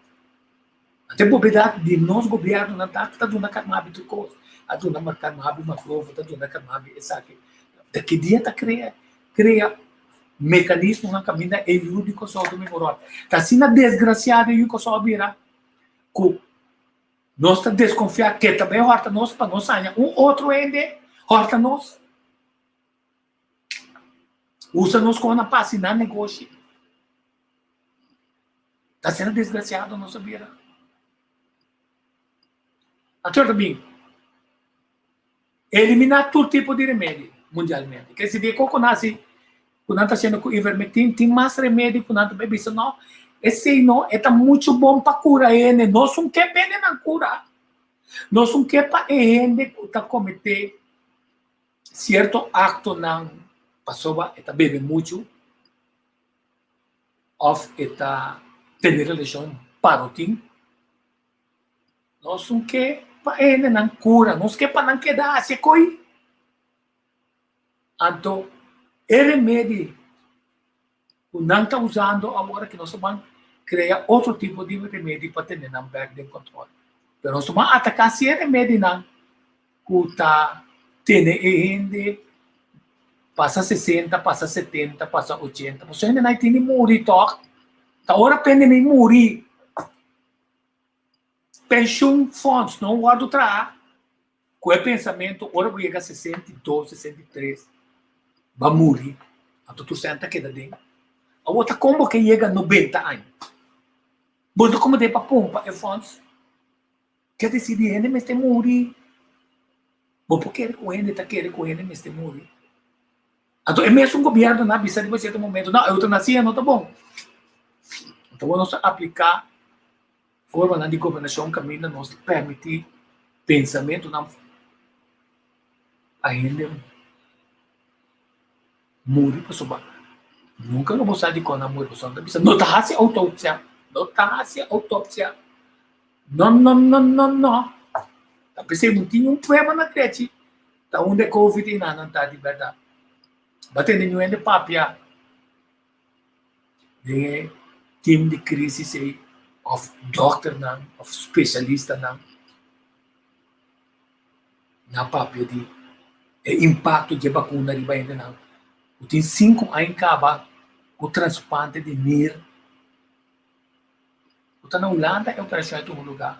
Ante bobedat di nos gobiernonan ta ta duna Carmabi tur kos. A duna Carmabi mangrove, ta duna Carmabi esaki. Ta ki dia ta krea krea mekanismonan kaminda e yu di Kòrsou ta mehorá. Ta asina desgrasiado e yu Kòrsou a bira ku nos ta deskonfiá ke ta bai hòrta nos pa nos haña un otro hende hòrta nos. Usa nos kos pa hasi nan negoshi. Ta asina desgraciado nos a bira. Ator ta bin eliminá tur tipo di remedi mundialmente. Ke si di koko nasi ku nan ta hasiendo ku ivermectin, tin mas remedi ku nan ta bai bisa no, esei no, e ta muchu bon pa kura hende. Nos un ke pa hendenan kura. Nos un ke pa e hende ku ta kometé sierto aktonan pasobra e ta bebe muchu. Of e ta tene relashon parotin. Nos no ke pa e hendenan kura, nos ke pa nan keda hasi e koi. Anto e remedi ku nan ta usando awor aki nos ta ban. krea otro tipo di remedi pa tene nan bèk den kòntròl. Pero nos tuma ataká si e remedinan ku ta tene e hende pasa sesenta, pasa setenta, pasa ochenta, pasobra hendenan tin di muri tòg. Ta ora pende mi muri, penshun fonds no wòrdu traha ku e pensamentu ora bo yega 62, 63 bo a muri, anto tur sèn ta keda den. Awor ta kon bo ke yega 90 aña? Bo no komo den pa pompa e fonds? Ke disidi hende mester muri? Bo por kere ku hende ta kere ku hende mester muri? Anto e mesun gobierno nan a bisa riba cierto momento, no, eutanasia no ta bon. Anto nos ta aplica formanan di gobernacion caminda nos ta permiti pensamentonan pa hende muri pasobra nunca lo bo sa dikon nan muri pasobra nan ta bisa no ta haci autopsia, no ta haci autopsia, no no no no no, ta p'esei no tin un prueba na krechi. Ta unda e covid ei nan ta di bèrdat? Bo a tende niun hende papia den e team di crisis ei òf dòkternan òf spesialistanan na papia di e impakto dje bakuna riba hendenan ku tin sinku aña kaba ku transplante di nir ku ta na Hulanda e operashon a tuma lugá.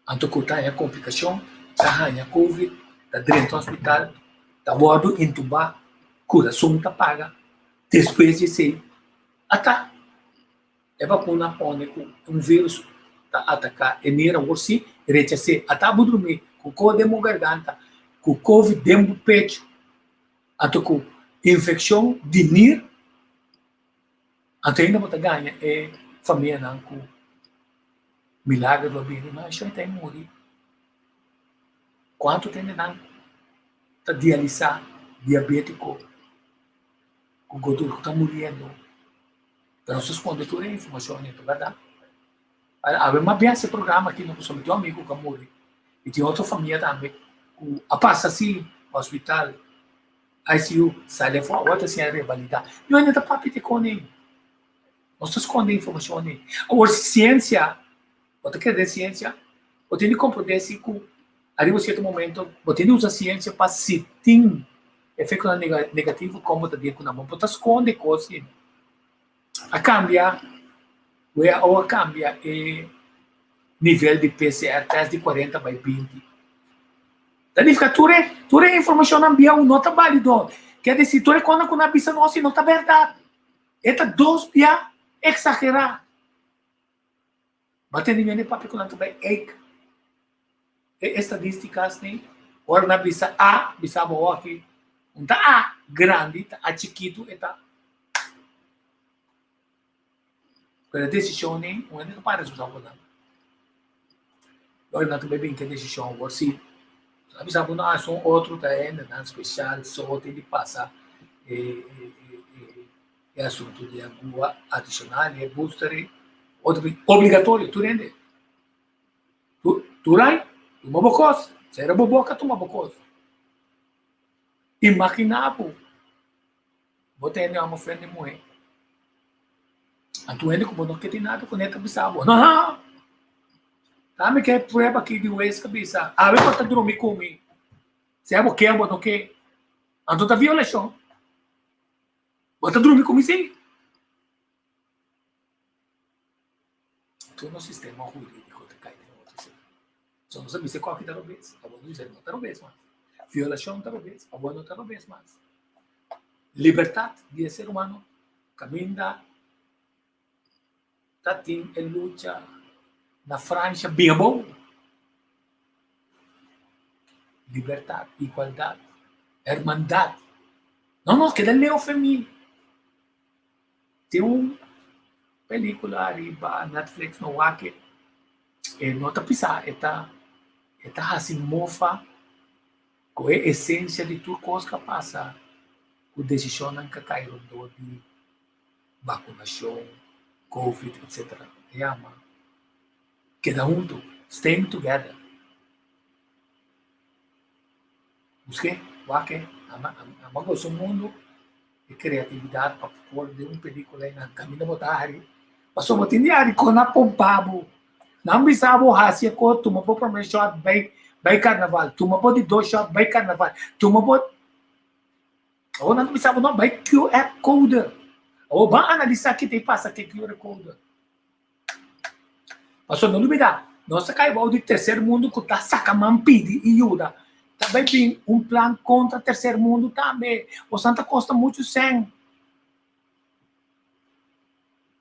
Anto ku ta haña komplikashon, ta haña covid, ta drenta hospital, ta wòrdu intubá, kurason ta paga. Despues di esei, ata e bakuna a pone ku un virus ta ataká e nir awor si rechas'é. Ata bo drumí ku ko den bo garganta, ku covid den bo pechu, anto ku infekshon di nir, anto ainda bo ta gaña e famianan ku. Milagro lo bini, ma esei ta e muri. Kuantu tende nan ta dialisá, diabétiko, ku godur ku ta muriendo? Pero nos ta skonde tur e informashon ei, ta bèrdat? Awe mas bias e programa aki no pasobra mi tin un amigu ku a muri i tin otro famia tambe ku a pasa así hospital, ICU, sali afó, awor ta siña revalidá. Mi hende ta papia di kon ei. Nos ta skonde informashon ei. Awor si siensia, bo ta kere den siensia, bo tin di komprondé si ku ariba sierto momento bo tin di usa siensia pa si tin efektonan negativo kon bo ta deal ku nan. Bo por ta skonde kos ei. A kambia, WHO a kambia e nivel di PCR test di 40 bai 20. Ta nifiká tur e tur e informashonnan bieu no ta balido. Kier desi tur e kosnan ku nan a bisa nos no ta bèrdat. E ta dos bia eksagerá. Bo a tende mi hende papia ku nan ta bai eik e estadísticas ni ora nan bisa A, bisa bo hoki un ta A grandi, ta A chikitu e ta. Pero e desishon ni un hende ta para responsabel pa nan. Ora nan ta bai bin ku e desishon awor si nan bisa bo no asun otro ta hendenan spesial so tin di pasa e e asuntu di agua adishonal e booster ei otro bin obligatorio tur hende tur ai tuma bo kos sera bo boka tuma bo kos imagina bo Bo ta hende amo frente muhé. Anto hende ku bo no ke tin nada kuné ta bisa bo, No! Ta mi ke prueba aki di hues ka bisa, awe bo ta drumi ku mi. Sea bo ke o bo no ke. Anto ta violashon. Bo ta drumi ku mi si. Tur nos sistema hurídiko ta kai den otro sitio. So nos a bisa ku aki ta robes, awor nos bisa no ta robes mas. Violashon ta robes, awor no ta robes mas. Libertat di e ser humano kaminda ta tin e lucha na Fransha bin abou. Libertat, igualdat, hermandat. No, no, keda leu fe mi. Tin un pelicula riba Netflix no wak e, e no ta pisa e ta e ta haci mofa cu e esencia di tur cos cu a pasa cu decisionnan cu a cay rondó di vacunacion, covid etcetera. E yama Keda Hunto, Staying Together. Busk'é, wak e, ama ama gosa un mundu e kreatividat pa por den un pelikula ei nan kaminda bo ta hari. Pasobra bo tin di ari kon a pompa bo. Nan bisa bo hasi e kos, tuma bo prome shot bai bai karnaval, tuma bo di dos shot bai karnaval, tuma bo. Awor nan ta bisa bo no bai QR code. Awor ban analisa ki ta e pasa ku e QR code. Pasobra no lubida, nos ta kai bou di terser mundu ku ta saka man pidi i yuda. Ta bai bin un plan kontra terser mundu tambe. Bosan ta kosta muchu sèn.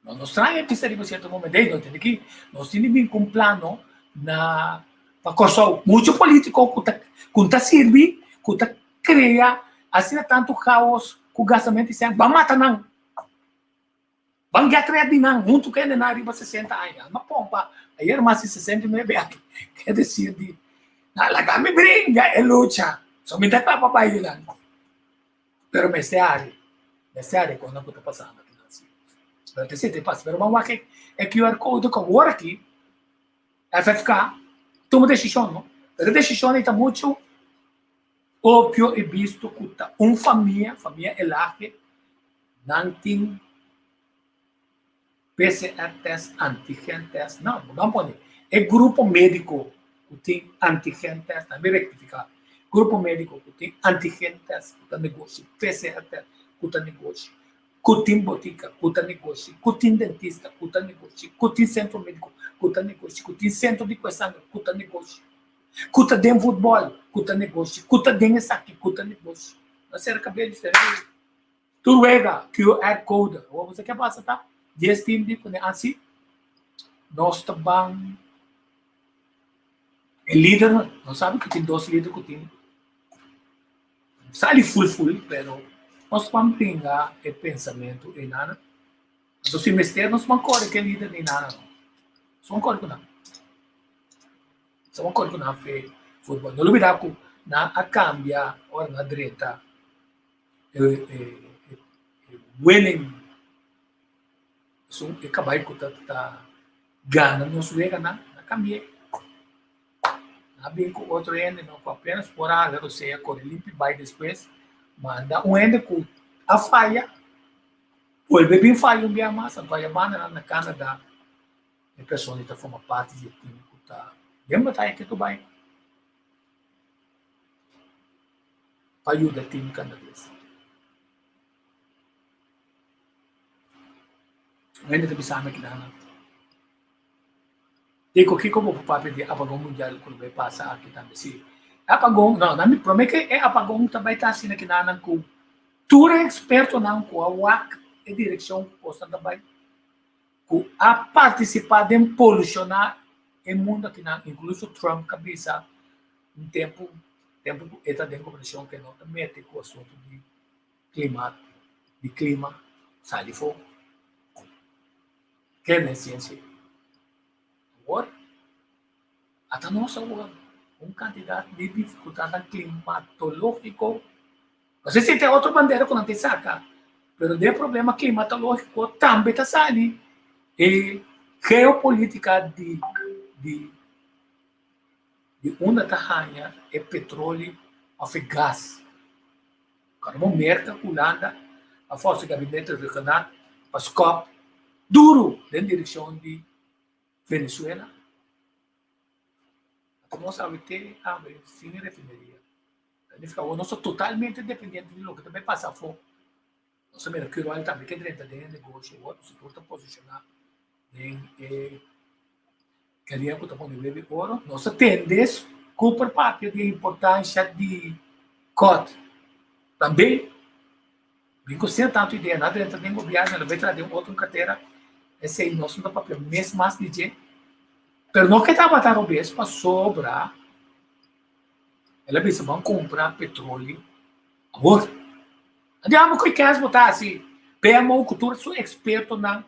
No nos trae bisa riba cierto momento, hey, nos tin ki, nos tin di bin cu un plano na pa Kòrsou. Mucho politico cu ta cu ta sirbi, cu ta crea asina tanto chaos cu gastamento di sèn, ban mata nan. Ban get red di nan hunto cu hende nan riba 60 aña. Alma pompa, ayer mas di 69 aña, ke decir di, na laga mi bringa e lucha, so mi ta cla pa bai dilanti. Pero mester hari, mester hari kon ku ta pasando aki nan si. Pero te sete pasa, pero ban wak e QR code ku awor aki FFK tuma desishon no. Pero e desishon ei ta muchu opio i bisto ku ta un famia, famia Elage, nan tin PCR test, antigen test, no, ban pone e grupo médiko ku tin antigen test, nan mi rektifiká, grupo médiko ku tin antigen test ku ta negoshi, PCR test ku ta negoshi, ku tin botika ku ta negoshi, ku tin dentista ku ta negoshi, ku tin sentro médiko ku ta negoshi, ku tin sentro di kue sanger ku ta negoshi, ku ta den futbòl ku ta negoshi, ku ta den esaki ku ta negoshi. Nan sera kabel di sera kabel. Tur wega, QR code. Awor bo sa ke pasa ta? Dies team di pone asi. Nos ta ban e lider, nos sabi ku tin dos lider ku tin sali full full, pero nos ban bringa e pensamentu einana. Anto si mester nos ban kore ke lider ni nana no. Nos ban kore ku nan. Nos ban kore ku nan fe futbol. No lubida ku nan a kambia ora nan a drenta winning esun e kabai ku ta ta gana nos weganan a kambi'é a bin ku otro hende no ku apenas por a hala rosea kore limpi bai despues manda un hende ku a faya bolbe bin faya un bia mas anto a bandanan na Canada e persona ta forma parti di e team ku ta den bataya ke tur bai. Pa yuda team Canades. Un hende ta bisa mi kinan, Dico, kiko bo por papia di apagon mundial ku lo bai pasa aki tambe? Si, e apagon, no, na mi prome ke e apagon ta bai ta asina kinanan ku tur e ekspertonan ku a wak e direkshon ku kosnan ta bai, ku a partisipá den polushoná e mundu akinan, inkluso Trump ka bisa un tempu tempu ku e ta den gobernashon ke no ta mete ku asuntu di klima di klima sali for ke na e siensia awor ata nos awor un kantidat di difikultatnan klimatológiko no se si tin otro bandera ku nan tin saka pero den e problema klimatológiko tambe ta sali e geopolitika di di Di unda ta haña e petroli of e gas? Kòrda Merka ku Hulanda a forsa gabinete regional pa skòp duru den direkshon di Venezuela. Ata nos awe te awe sin e refineria. Ta nifiká awor nos ta totalmente dependiente di loke ta bai pasa afó. Nos a mira Curoil tambe ke drenta den e negoshi awor, nos tur ta posishoná den e Keria ku ta pone web di oro. Nos a tende Cooper papia di e importansha di kòt. Tambe, bin ku sin tantu idea, nan a drenta den gobièrnu, nan bai traha den otro kartera. Esei nos no ta papia mes mas di dje. Pero no ke tabata robes pasobra el a bisa ban kumpra petroli awor. Adiamo ku e kès bo ta hasi? PMO ku tur su ekspertonan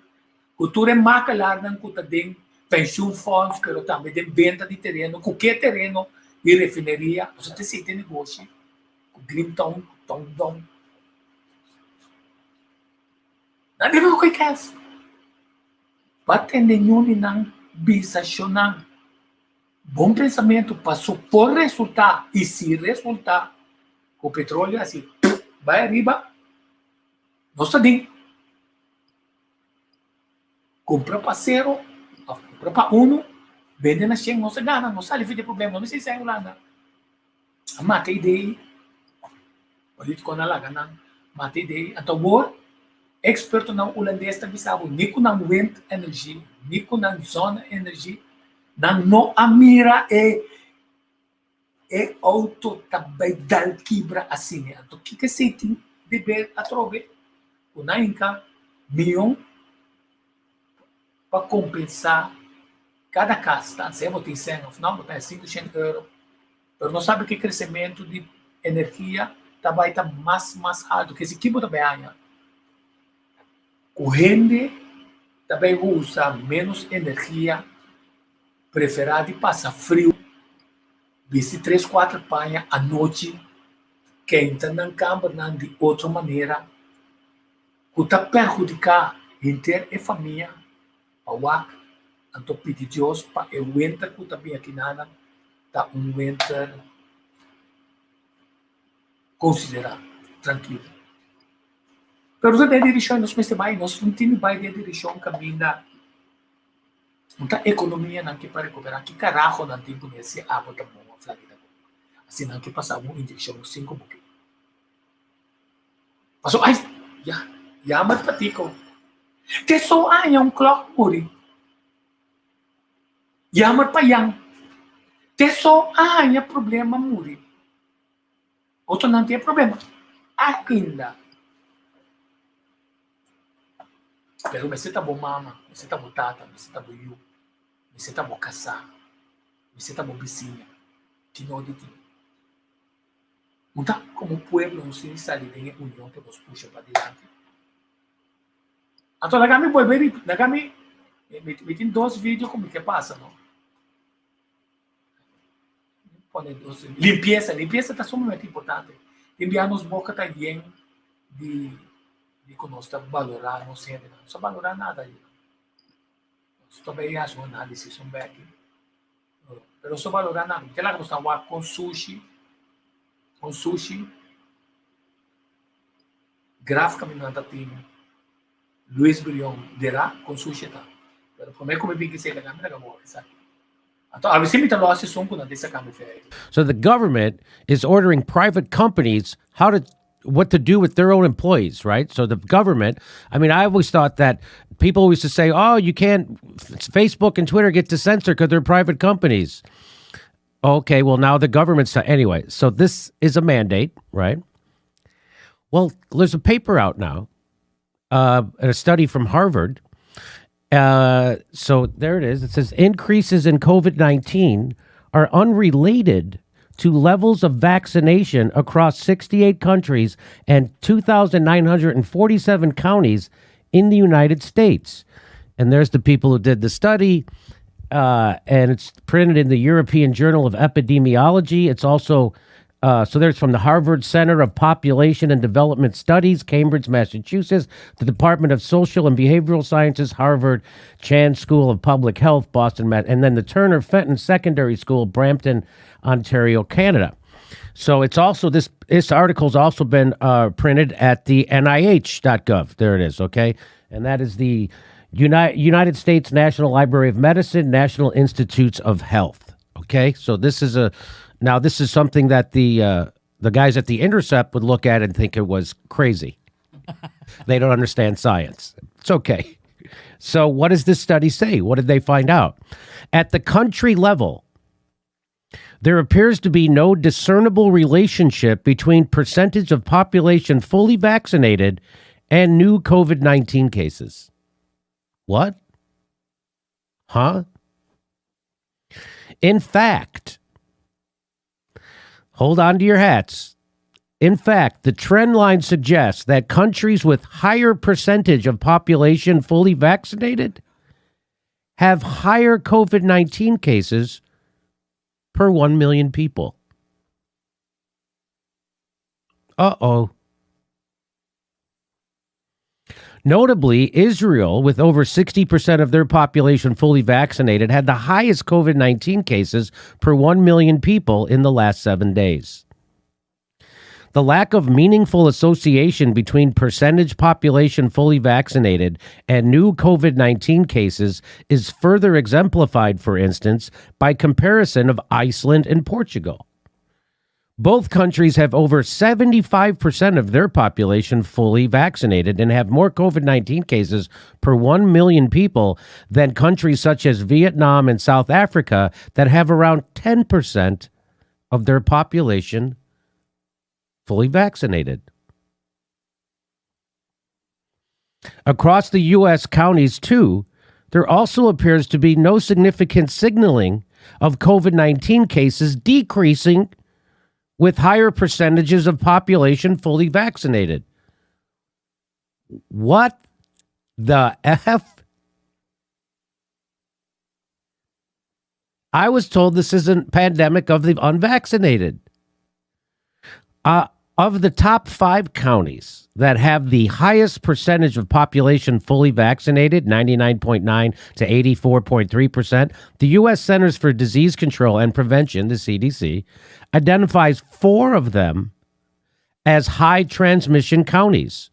Ku tur e makelarnan ku ta den pensioenfonds pero tambe den benta di tereno, ku ke tereno di refineria, nos a ta sinti negoshi ku Green Town, ku Town Down. Nan debe ku kes. Ba tende ñun di nan bisa shonan bon pensamentu paso por resulta i si resulta ku petroleo hasi bai ariba nos ta den. Kumpra pa sero òf kumpra pa unu, bende na shen, nos a gana, nos sali for di e problema, no mester esei Hulanda. A mata e idea ei, politikonan a laga nan mata e idea ei. Anto awor ekspertonan hulandes ta bisa bo ni ku nan wind energy, ni ku nan zonne energy, nan no a mira e e auto ta bai dal kibra asina. Anto kiko esei tin di ber atrobe ku nan hinka miyon pa kompensá kada kas, ta sea bo tin sèn òf nò, bo ta haña sinku shen euro. Pero nos sabi ku e kresementu di energia ta bai ta mas mas altu. Kesi ki bo ta bai haña? Ku hende ta bai usa ménos energia, preferá di pasa friu, bisti tres kuater paña anochi, kenta nan kambernan di otro manera ku ta perhudiká henter e famia pa wak, anto pidi Dios pa e winter ku ta bin akinanan ta un winter konsiderá trankil. Pero ta den direkshon nos mester bai, nos no tin di bai den direkshon kaminda no ta ekonomianan ke pa rekuperá, ki karahonan tin ku mester abo ta bon òf laki ta bon. Asina nan ke pasa un inyekshon sin ku bo ke. Paso ay, ya, jammer pa Tico. Te so aña un klok muri. Jammer pa Jan. Te so aña problema muri. Otronan tin e problema ainda. Pero mester ta bo mama, mester ta bo tata, mester ta bo yu, mester ta bo kasá, mester ta bo bisiña. Ki no di tin. Un ta komo pueblo nos tin di sali den e union pa nos pusha padilanti. Anto laga mi bolbe rip, laga mi, mi tin dos video ku mi ke pasa no. Pone dos, limpiesa, limpiesa ta sumamente importante. Tin bia nos boka ta yen di di ku nos ta balorá nos hendenan. Nos ta balorá nada ayi. Nos ta bay hasi un análisis un beki. Pero nos ta balorá nada. Te laga nos ta wak kon sushi, kon sushi graf kaminda nan ta tin Luis Brion derá kon sushi ta. Pero promé ku mi bin kisei laga mi laga wak esaki. Anto awe si mi ta lòs esun ku nan ta saka mi fe. So the government is ordering private companies how to what to do with their own employees, right? So the government, I mean, I always thought that people always to say, "Oh, you can't Facebook and Twitter get to censor because they're private companies." Okay, well now the government's anyway. So this is a mandate, right? Well, there's a paper out now, uh, a study from Harvard. Uh, so there it is. It says increases in COVID 19 are unrelated to levels of vaccination across 68 countries and 2,947 counties in the United States. And there's the people who did the study. Uh, and it's printed in the European Journal of Epidemiology. It's also uh, so there's from the Harvard Center of Population and Development Studies, Cambridge, Massachusetts, the Department of Social and Behavioral Sciences, Harvard Chan School of Public Health, Boston, and then the Turner Fenton Secondary School, Brampton, Ontario, Canada. So it's also this this article's also been uh, printed at the NIH.gov. There it is. Okay, and that is the United United States National Library of Medicine, National Institutes of Health. Okay, so this is a now this is something that the uh, the guys at the Intercept would look at and think it was crazy. they don't understand science. It's okay. So what does this study say? What did they find out? At the country level, there appears to be no discernible relationship between percentage of population fully vaccinated and new COVID 19 cases. What? Huh? In fact, hold on to your hats. In fact, the trend line suggests that countries with higher percentage of population fully vaccinated have higher COVID 19 cases per 1 million people. Uh oh. Notably, Israel, with over 60% of their population fully vaccinated, had the highest COVID 19 cases per 1 million people in the last seven days. The lack of meaningful association between percentage population fully vaccinated and new COVID 19 cases is further exemplified, for instance, by comparison of Iceland and Portugal. Both countries have over 75% of their population fully vaccinated and have more COVID 19 cases per 1 million people than countries such as Vietnam and South Africa that have around 10% of their population fully vaccinated. Across the U.S. counties, too, there also appears to be no significant signaling of COVID 19 cases decreasing with higher percentages of population fully vaccinated. What the F? I was told this isn't pandemic of the unvaccinated. Of the top five counties that have the highest percentage of population fully vaccinated, 99.9 to 84.3%, the U.S. Centers for Disease Control and Prevention, the CDC, identifies four of them as high transmission counties.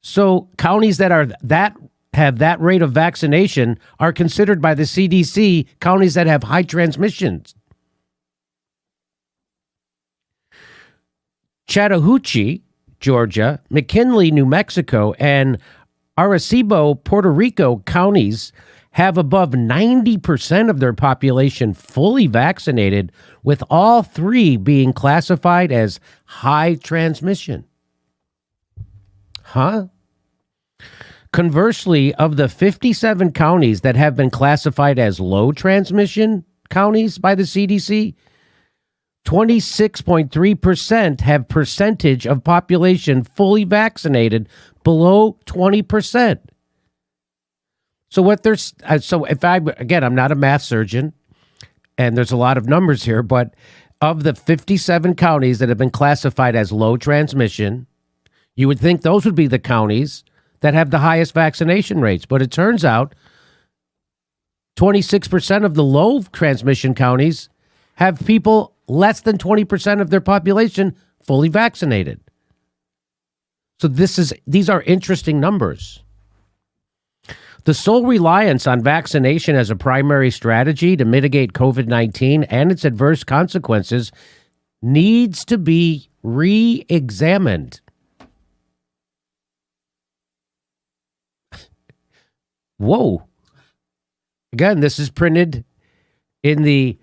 So counties that are that have that rate of vaccination are considered by the CDC counties that have high transmissions. Chattahoochee, Georgia, McKinley, New Mexico, and Arecibo, Puerto Rico counties have above 90% of their population fully vaccinated, with all three being classified as high transmission. Huh? Conversely, of the 57 counties that have been classified as low transmission counties by the CDC, 26.3% have percentage of population fully vaccinated below 20%. So what there's so if I again I'm not a math surgeon and there's a lot of numbers here, but of the 57 counties that have been classified as low transmission, you would think those would be the counties that have the highest vaccination rates, but it turns out 26% of the low transmission counties have people less than 20% of their population fully vaccinated. So this is these are interesting numbers. The sole reliance on vaccination as a primary strategy to mitigate COVID 19 and its adverse consequences needs to be re examined. Whoa. Again, this is printed in the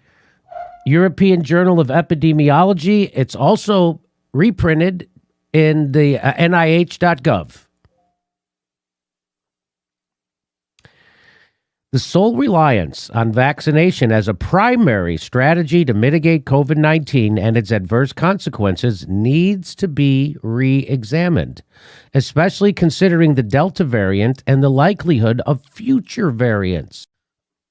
European Journal of Epidemiology. It's also reprinted in the NIH.gov. The sole reliance on vaccination as a primary strategy to mitigate COVID 19 and its adverse consequences needs to be re examined, especially considering the Delta variant and the likelihood of future variants.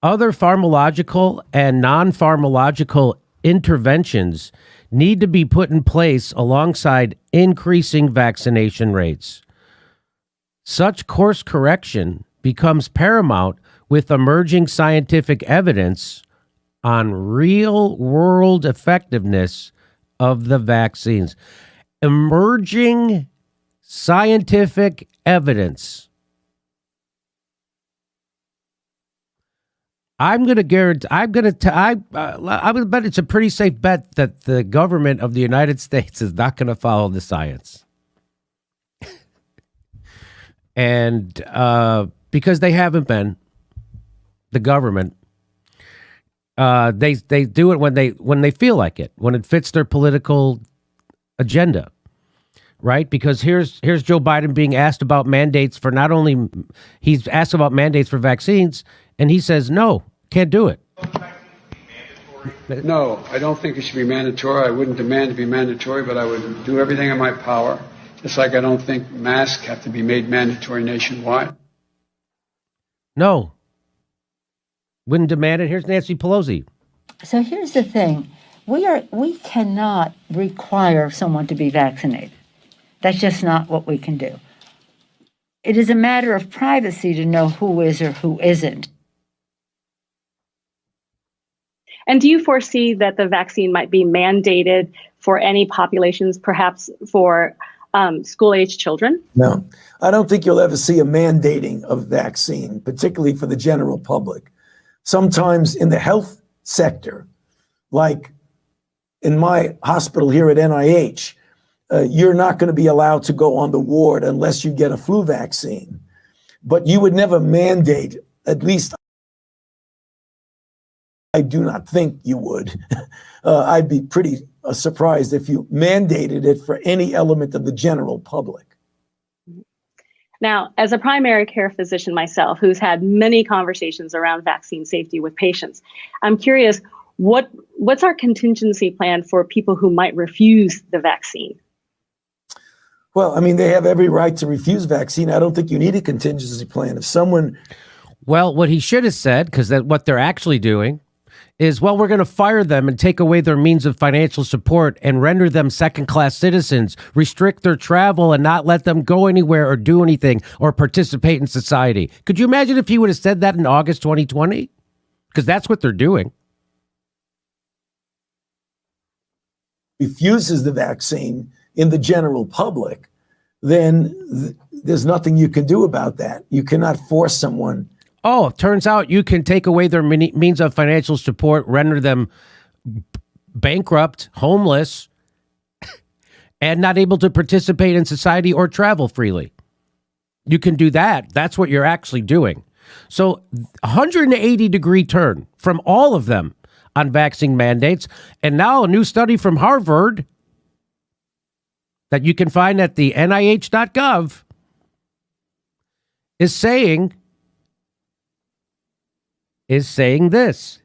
Other pharmacological and non pharmacological interventions need to be put in place alongside increasing vaccination rates. Such course correction becomes paramount with emerging scientific evidence on real world effectiveness of the vaccines. Emerging scientific evidence. I'm going to guarantee, I'm going to, I, I would bet it's a pretty safe bet that the government of the United States is not going to follow the science. and because they haven't been, the government, they they do it when they when they feel like it, when it fits their political agenda, right? Because here's here's Joe Biden being asked about mandates for not only he's asked about mandates for vaccines, and he says no, can't do it. No, I don't think it should be mandatory. I wouldn't demand to be mandatory, but I would do everything in my power. Just like I don't think masks have to be made mandatory nationwide. No. Wouldn't demand it. Here's Nancy Pelosi. So here's the thing. We are we cannot require someone to be vaccinated. That's just not what we can do. It is a matter of privacy to know who is or who isn't. And do you foresee that the vaccine might be mandated for any populations, perhaps for school age children? No, I don't think you'll ever see a mandating of vaccine, particularly for the general public. Sometimes in the health sector, like in my hospital here at NIH, you're not going to be allowed to go on the ward unless you get a flu vaccine. But you would never mandate, at least I do not think you would. I'd be pretty surprised if you mandated it for any element of the general public. Now, as a primary care physician myself, who's had many conversations around vaccine safety with patients, I'm curious what's our contingency plan for people who might refuse the vaccine? Well, I mean, they have every right to refuse vaccine. I don't think you need a contingency plan. If someone Well, what he should have said, because that what they're actually doing is, well, we're going to fire them and take away their means of financial support and render them second class citizens, restrict their travel and not let them go anywhere or do anything or participate in society. Could you imagine if he would have said that in August 2020? Because that's what they're doing. Refuses the vaccine in the general public, then there's nothing you can do about that. You cannot force someone. Oh, it turns out you can take away their means of financial support, render them bankrupt, homeless, and not able to participate in society or travel freely. You can do that. That's what you're actually doing. So 180 degree turn from all of them on vaccine mandates. And now a new study from Harvard that you can find at the NIH.gov is saying this.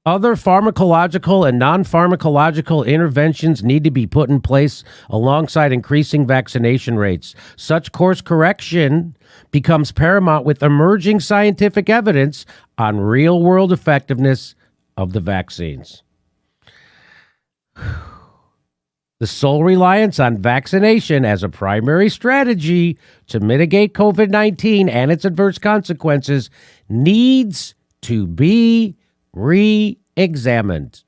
Other pharmacological and non-pharmacological interventions need to be put in place alongside increasing vaccination rates. Such course correction becomes paramount with emerging scientific evidence on real-world effectiveness of the vaccines. The sole reliance on vaccination as a primary strategy to mitigate COVID-19 and its adverse consequences needs to be re-examined.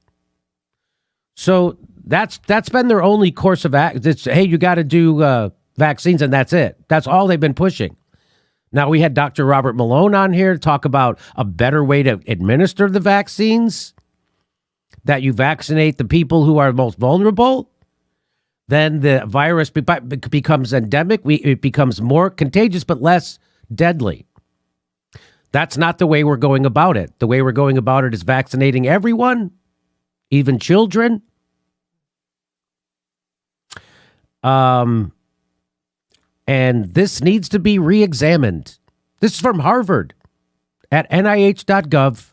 So that's been their only course of action. It's, hey, you got to do vaccines, and that's it. That's all they've been pushing. Now, we had Dr. Robert Malone on here to talk about a better way to administer the vaccines, that you vaccinate the people who are most vulnerable. Then the virus becomes endemic. It becomes more contagious, but less deadly. That's not the way we're going about it. The way we're going about it is vaccinating everyone, even children. And this needs to be re-examined. This is from Harvard at NIH.gov.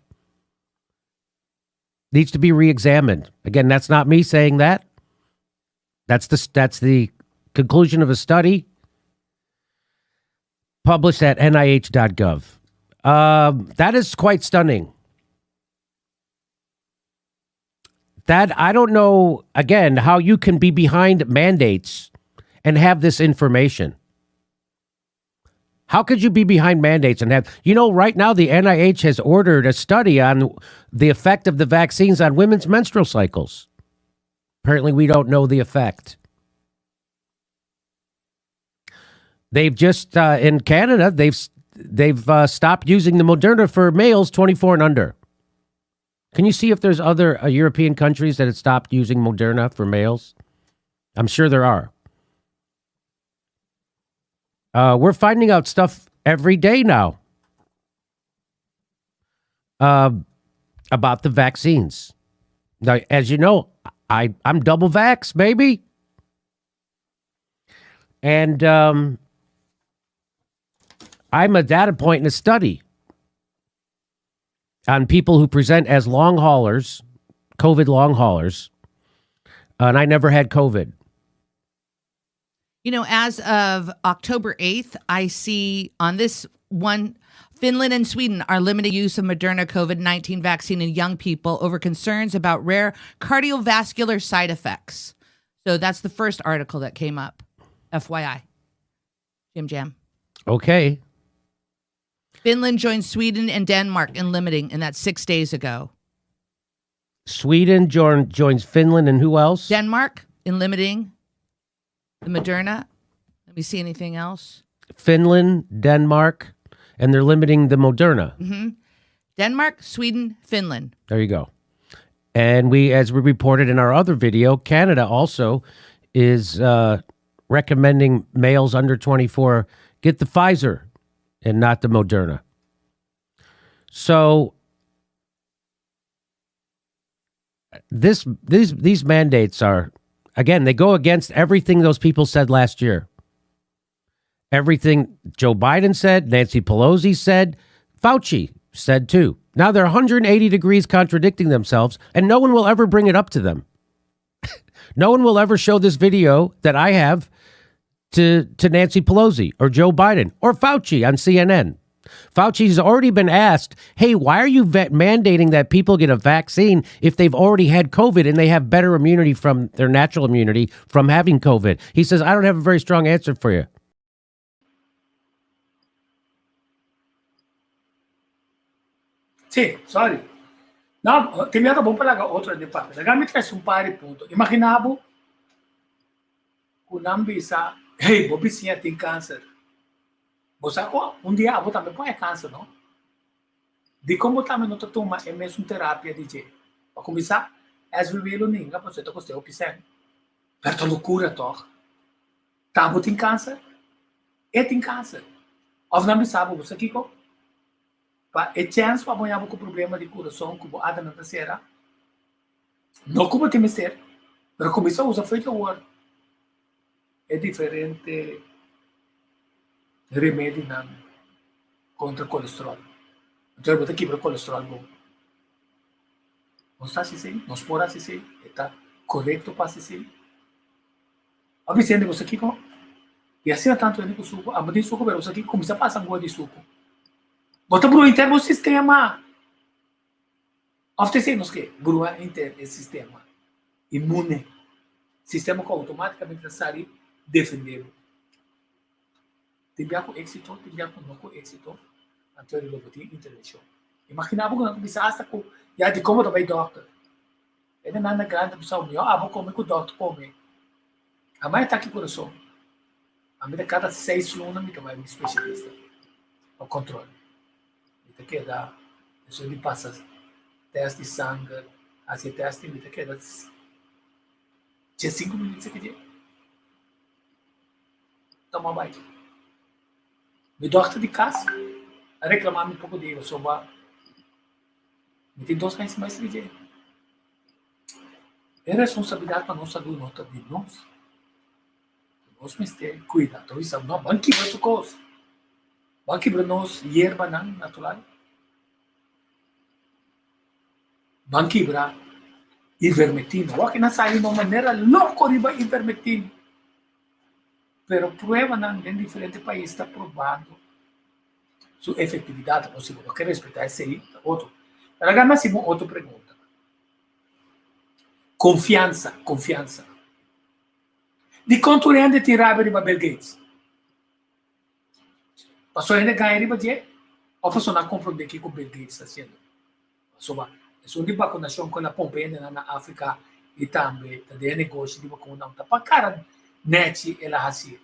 Needs to be re-examined. Again, that's not me saying that. That's the conclusion of a study published at NIH.gov. That is quite stunning. That, I don't know, again, how you can be behind mandates and have this information. How could you be behind mandates and have, you know, right now the NIH has ordered a study on the effect of the vaccines on women's menstrual cycles. Apparently we don't know the effect. They've just, in Canada, they've stopped using the Moderna for males 24 and under. Can you see if there's other European countries that have stopped using Moderna for males? I'm sure there are. We're finding out stuff every day now about the vaccines. Now, as you know, I'm double vax, baby. And I'm a data point in a study on people who present as long haulers, COVID long haulers, and I never had COVID. As of October 8th, I see on this one, Finland and Sweden are limiting use of Moderna COVID-19 vaccine in young people over concerns about rare cardiovascular side effects. So that's the first article that came up. FYI. Jim Jam. Okay. Finland joined Sweden and Denmark in limiting, and that's 6 days ago. Sweden join, joins Finland and who else? Denmark in limiting the Moderna. Let me see anything else. Finland, Denmark, and they're limiting the Moderna. Denmark, Sweden, Finland. There you go. And we, as we reported in our other video, Canada also is recommending males under 24 get the Pfizer and not the Moderna. So this these these mandates are again they go against everything those people said last year. Everything Joe Biden said, Nancy Pelosi said, Fauci said too. Now they're 180 degrees contradicting themselves, and no one will ever bring it up to them. No one will ever show this video that I have to, to Nancy Pelosi or Joe Biden or Fauci on CNN. Fauci's already been asked, hey, why are you vet mandating that people get a vaccine if they've already had COVID and they have better immunity from their natural immunity from having COVID? He says, I don't have a very strong answer for you. Sí, sorry. No, tin miedo bon pa laga otro hende papia. Laga mi trese un par di punto. Imagina bo ku nan bisa, hey, bo bisiña tin kanser. Bo sa ku un dia abo tambe por haña kanser, no? Dikon bo tambe no ta tuma e mesun terapia di dje? Pa kuminsá, SVB lo ninga pasobra e ta kost'é hopi sèn. Pero ta lokura tòg. Ta bo tin kanser? E tin kanser. Òf nan bisa bo, bo sa kiko? Pa e chèns pa bo haña bo ku problema di kurason ku bo adernan ta sera, no ku bo tin mester, pero kuminsá usa fo'i di awor e diferente remedinan kontra kolesteròl. Entonces bo ta kibra kolesteròl bon. Nos ta hasi esei, nos por hasi esei, e ta korekto pa hasi esei. A Vicente, bo sa kiko? I asina tantu hende ku suku, abo tin suku, pero bo sa kiko? Kuminsá pasa angua di suku. Bo ta brua inter bo sistema. Òf ta esei nos ke? Brua inter e sistema inmune, sistema ku outomátikamente ta sali defendé bo. Tin bia ku éksito, tin bia ku no ku éksito, anto lo bo tin intervenshon. Imaginá bo ku nan kuminsá asta ku ya dikon bo ta bai dòkter? E na nanda grandi ta bisa mihó abo kome ku dòkter kome. Amai atake kurason. Ami ta kada seis luna mi ta bai mi spesialista pa kòntròl. Mi ta keda despues di pasa tèst di sanger, hasi e tèst mi ta keda diesinku minüt seki dje. Toma bai. Mi dòkter di kas a reklamá mi poko dia pasobra. Mi tin dos aña sin bai sirbi dje. E responsabilidat pa nos salú no ta di nos. Nos mester kuida. Ta bisa, no, ban kibra tur kos. Ban kibra nos yerbanan natural. Ban kibra ivermectina. Wak nan sali na un manera loko riba ivermectina. Pero pruebanan den diferente pais ta probando su efectividad o si bo no ke respetá esei ta otro. Pero agar mi hasi bo otro pregunta. Confiansa, confiansa. Dikon tur hende tin rabia riba Bill Gates? Pasobra hende gaña riba dje of pasobra nan a komprondé kiko Bill Gates ta hasiendo? Pasobra esun di bakunashon ku el a pompa hendenan na Afrika i tambe ta den e negoshi di bakuna ta pa kara nèchi el a hasié.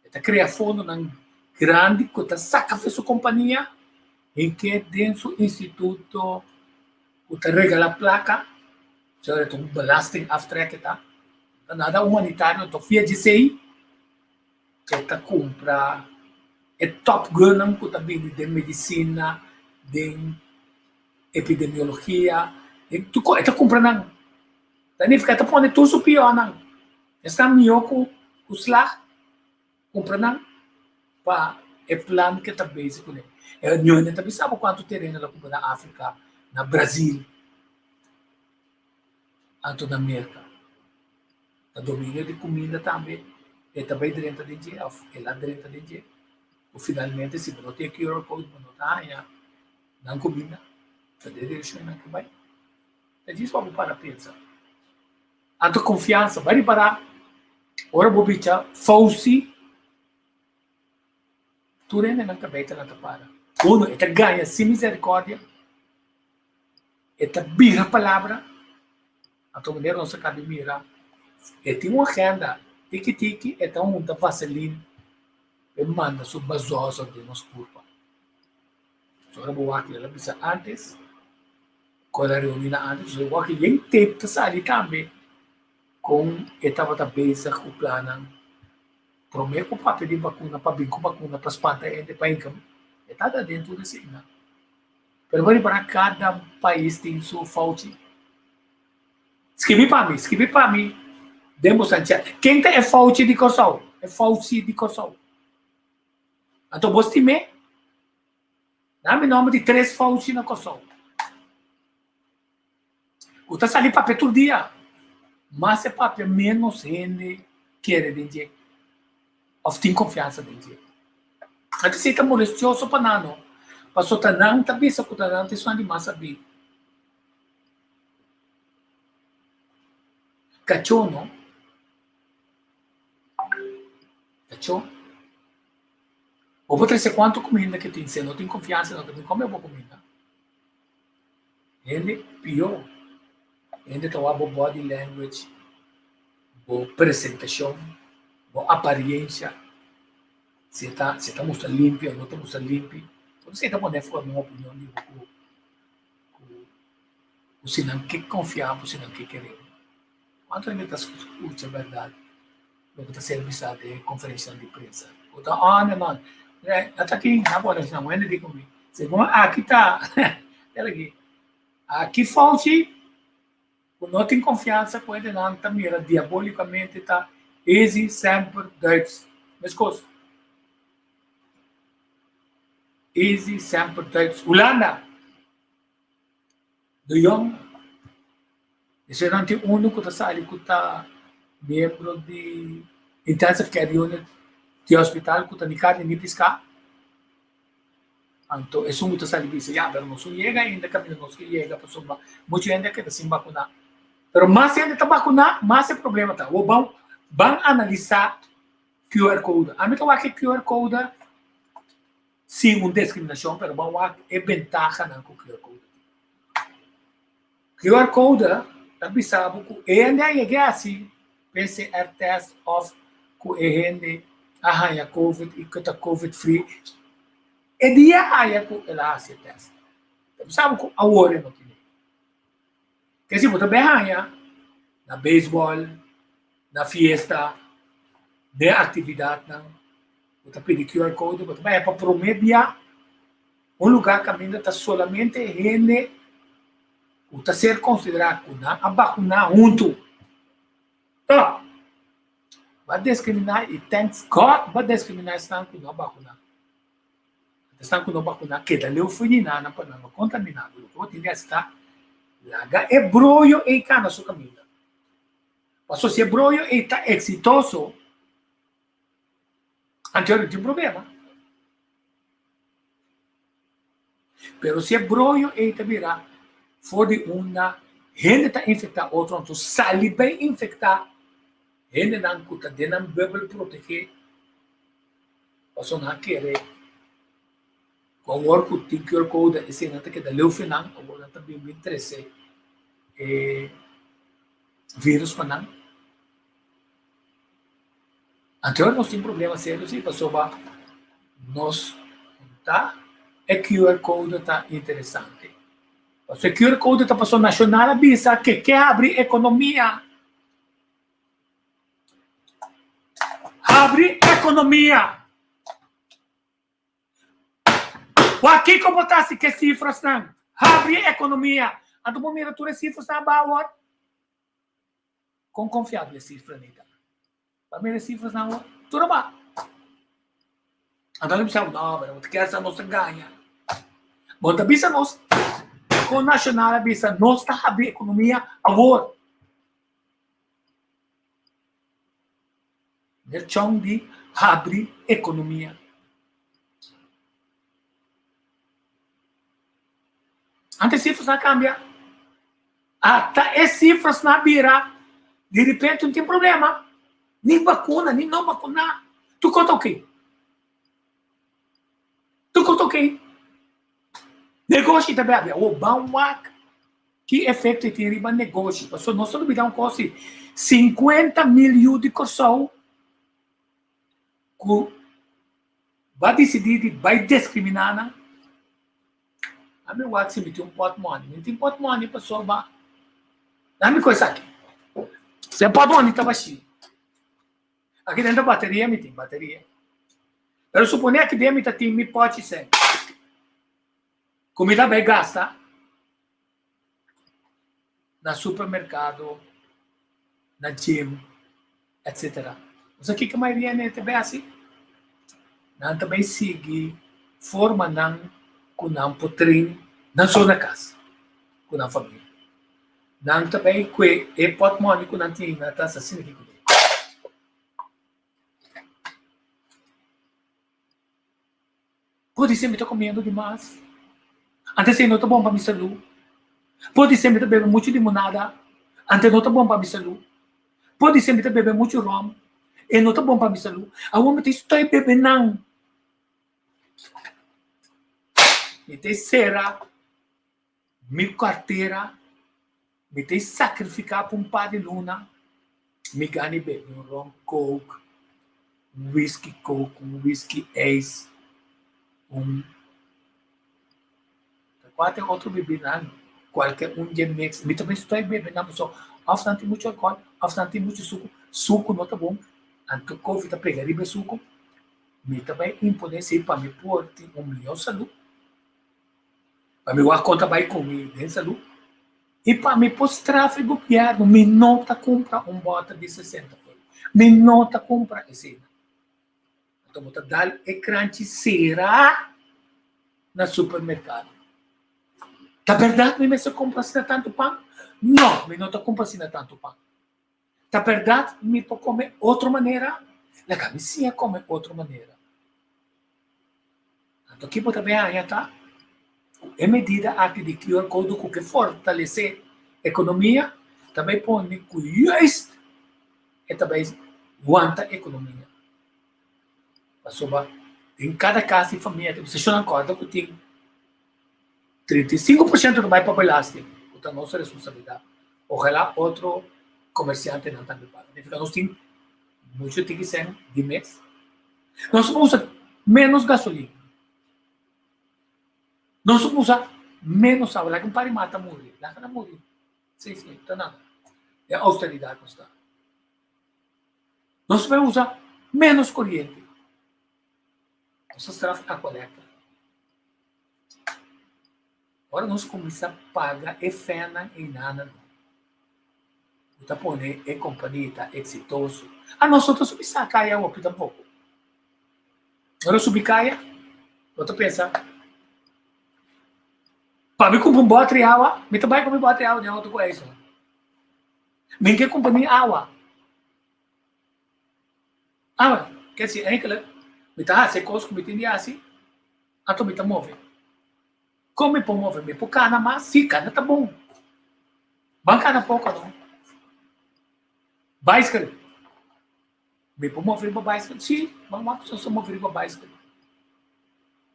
E ta krea fondonan grandi ku ta saka for su kompania i ke den su instituto ku ta regalá plaka, so e ta un belastingaftrek e ta, ta nada humanitario, anto via djesei e ta kumpra e top gunnan ku ta bini den medisina, den epidemiologia, den tur kos, e ta kumpra nan. Ta nifiká e ta pone tur su piónan. Esnan mihó ku ku slag, kumpra nan pa e plan ke ta bezig kuné. E ñoño ta bisa bo kuantu tereno el a kumpra na Afrika, na Brazil, anto na Merka. Ta dominio di kuminda tambe e ta bai drenta den dje òf el a drenta den dje. Ku finalmente si bo no tin e QR code bo no ta haña nan kuminda. Ta den direkshon nan ke bai. Ta djis pa bo para pensa. Anto konfiansa bai ripará ora bo bicha Fauci tur hende nan kabei ta lanta para. Uno e ta gaña sin misericordia, e ta bira palabra. Anto manera nos a kabi mira, e tin un agenda, tiki tiki e ta hunta vaseline pa e manda su bazozo den nos kurpa. So ora bo wak el a bisa antes, ku el a reuni nan antes, so bo wak yen tape ta sali tambe kon e tabata bezig ku plannan prome ku papia di bakuna pa bin ku bakuna pa spanta hende pa hinka e tabata den tur eseinan. Pero bo ripara kada pais tin su fouchi. Skibi pa mi, skibi pa mi den bo san chat. Ken ta e fouchi di Kòrsou? E fouchi di Kòrsou. Anto bo stim'é? Na mi nòmber di tres fouchi na Kòrsou. Ku ta sali papia tur dia. Mas e papia ménos hende kere den dje òf tin konfiansa den dje. Anto esei ta molestioso pa nan no, pasobra ta nan ta bisa ku ta nan ta esun di mas sabí. Kachó no. Kachó. Bo por trese kuantu kuminda ke tin, si e no tin konfiansa e no ta bin kome bo kuminda. Hende pió. Hende ta wak bo body language, bo presentashon, bo apariencia, si e ta si e ta mustra limpi o no ta mustra limpi. Por esei ta pone forma un opinion di bo ku ku si nan ke konfia bo, si nan ke kere bo. Kuantu hende ta skucha bèrdat loke ta ser bisa den e konferensianan di prensa? Bo ta on en on. Ata aki nan pone asina, un hende di ku mi, segun aki ta, kel aki, aki Fauci ku no tin konfiansa ku hendenan ta mira diabolikamente ta easy, semper, Duits, meskos. Easy, semper, Duits. Hulanda! De Jong, Eseinan tin unu ku ta sali ku ta miembro di Intensive Care Unit di hospital ku ta ni karni ni piská. Anto esun ku ta sali bisa, ya, pero nos no yega ainda kaminda nos ke yega pasobra muchu hende a keda sin bakuná. Pero mas hende ta bakuná, mas e problema ta. Awor ban ban analisá QR code. Ami ta wak e QR code sin un discriminacion pero ban wak e bentahanan cu QR code tin. QR code ta bisa bo cu e hende a yega haci PCR test of cu e hende a haya covid y cu ta covid free e dia haya cu el a haci e test. Ta bisa bo cu awor e no tene. Ke si bo ta bay haya na baseball, na fiesta, den actividadnan, bo ta pidi QR code, bo ta bay pa prome bia un lugar caminda ta solamente hende cu ta ser considera cu nan a vacuna hunto. Top! Bo a discrimina y thanks God bo a discrimina esnan cu no a vacuna. Esnan ku no bakuná keda leu for di nan pa nan no kontaminá bo. Loke bo tin di hasi ta laga e broyo ei kana su kaminda. Pasobra si e broyo ei ta eksitoso, anto no tin problema. Pero si e broyo ei ta bira for di unda hende ta infektá otro, anto sali bai infektá hendenan ku ta den nan bùbel protegé. Pasobra nan a kere ku awor ku tin QR code esei nan ta keda leu fi nan, awor nan ta bin bin trese e virus pa nan. Anto nos tin problema serio si pasobra nos ta e QR code ta interesante. Pasobra e QR code ta pasobra Nacional a bisa ke ke habri ekonomia. Habri ekonomia. Wak kiko bo ta hasi ku e sifrasnan? Habri ekonomia. Anto bo mira tur e sifrasnan abou awor? Kon konfiabel e sifranan ta? Bo mira e sifrasnan awor? Tur abou. Anto nan bisa, no, pero bo ta kere sa nos ta gaña. Bo ta bisa nos, kon Nacional a bisa nos ta habri ekonomia awor. Merchon di habri ekonomia. Antes sifras a kambia. Ata e sifras na bira di repente un tin problema. Ni bakuna, ni no bakuna. Tur kos ta oké. Tur kos ta oké. Negoshi ta bèbè. Awor ban wak. Ki efekto e tin riba negoshi? Pasobra nos ta lubida un kos si, 50 mil yu di Kòrsou ku ba disidí di bai diskriminá nan, ami wak si mi tin un pòtmòni. Mi no tin pòtmòni pasobra ami ku esaki. Si e pòtmòni ta bashí, aki dentro bateria mi tin bateria. Pero suponé aki den mi ta tin mi pòchi sèn. Ku mi ta bai gasta na supermerkado, na gym, etsetera. Bo sa kiko mayoria hende ta bai hasi? Nan ta bai sigui formanan ku nan por train nan so na kas ku nan famia. Nan ta bai kue e pòtmòni ku nan tin nan ta hasi asina kiko. Por disé mi ta komiendo di mas. Antes ei no ta bon pa mi salú. Por disé mi ta bebe muchu limonada. Antes no ta bon pa mi salú. Por disé mi ta bebe muchu ròm. E no ta bon pa mi salú. Awor mi ta stòi bebe nan. Mi ta sera mi kartera. Mi ta sakrifiká pa un par di luna. Mi gana bebe un ròm coke, un whisky coke, un whisky ice, un ta kua te otro bebidanan, kualke un dje mix. Mi ta bai stòi bebe nan pasobra òf nan tin muchu alkohòl òf nan tin muchu suku. Suku no ta bon, anto kofi ta pega riba e suku. Mi ta bai imponé esei pa mi por tin un mihó salú. Pa mi wak kon ta bai ku mi den salú. I pa mi por straf e gobièrnu, mi no ta kumpra un bòter di sesenta ful. Mi no ta kumpra esei. Anto bo ta dal e kranchi sera na supermerkado. Ta bèrdat mi mester kumpra asina tantu pan? No, mi no ta kumpra asina tantu pan. Ta bèrdat mi por kome otro manera? Laga mi siña kome otro manera. Anto ki bo ta bin haña ta ku e medida aki di QR code ku ke fortalesé ekonomia ta bai pone ku juist e ta bai wanta ekonomia. Pasobra den kada kas di famia ta bisa shon akorda ku tin 35% ta bai pa belasting ku ta nos responsabilidat. Ojalá otro komersiantenan tambe paga. Nifiká nos tin muchu tiki sèn di mes. Nos por usa menos gasolina. Nos por usa menos awa. Laga un par di mata muri. Laga nan muri. Sí, sí, ta nada. E austeridad nos ta. Nos por usa menos coriente. Nos ta straf Aqualectra. Ora nos kuminsá paga e fènan einanan, ku ta pone e kompania ta eksitoso. A nos no ta subi sa kaya hopi tampoko. Ora subi kaya, bo ta pensa, Pa mi kumpra un bòter di awa, mi ta bai kumpra bòter di awa den outo ku Edison. Mi ke kumpra ni awa. Awa, ke si enkele mi ta hasi e kos ku mi tin di hasi, anto mi ta move. Kon mi por move? Mi por kana mas? Sí, kana ta bon. Ban kana poko no. Baiskel. Mi por move riba baiskel? Sí, ban wak si nos ta move riba baiskel.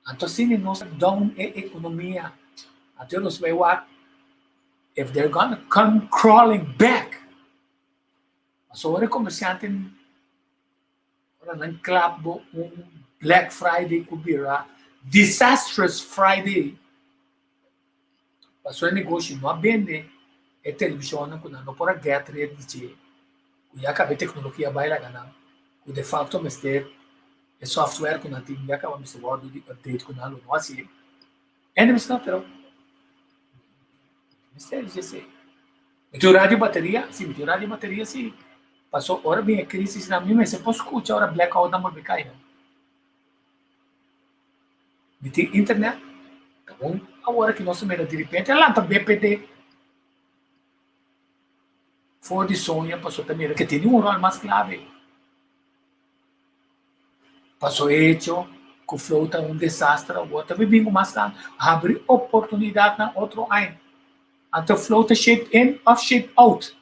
Anto asina nos ta down e ekonomia. Anto nos bai wak if they're gonna come crawling back. Pasobra ora e komersiante Ora nan klap bo un Black Friday ku bira Disastrous Friday, pasobra e negoshi no a bende e televishonnan ku nan no por a get rid di dje, ku ya kaba e teknologia bai laga nan, ku de facto mester e software ku nan tin ya kaba mester wòrdu di update ku nan lo no hasié. Hende mester no, pero mester di dje. Mi tin un radio bateria? Si, mi tin un radio bateria si. Paso ora bin e crisis nan mi mester por scucha ora blackout nan bolbe cay no. Mi tin internet? Ta bon awor aki nos ta mira diripente a lanta BPD for di soño paso ta mira ke tene un rol mas clave. Paso e hecho cu Flow ta un desastre awor ta bin cu mas tanto habri oportunidad nan otro aña. Anto Flow ta shape in of shape out.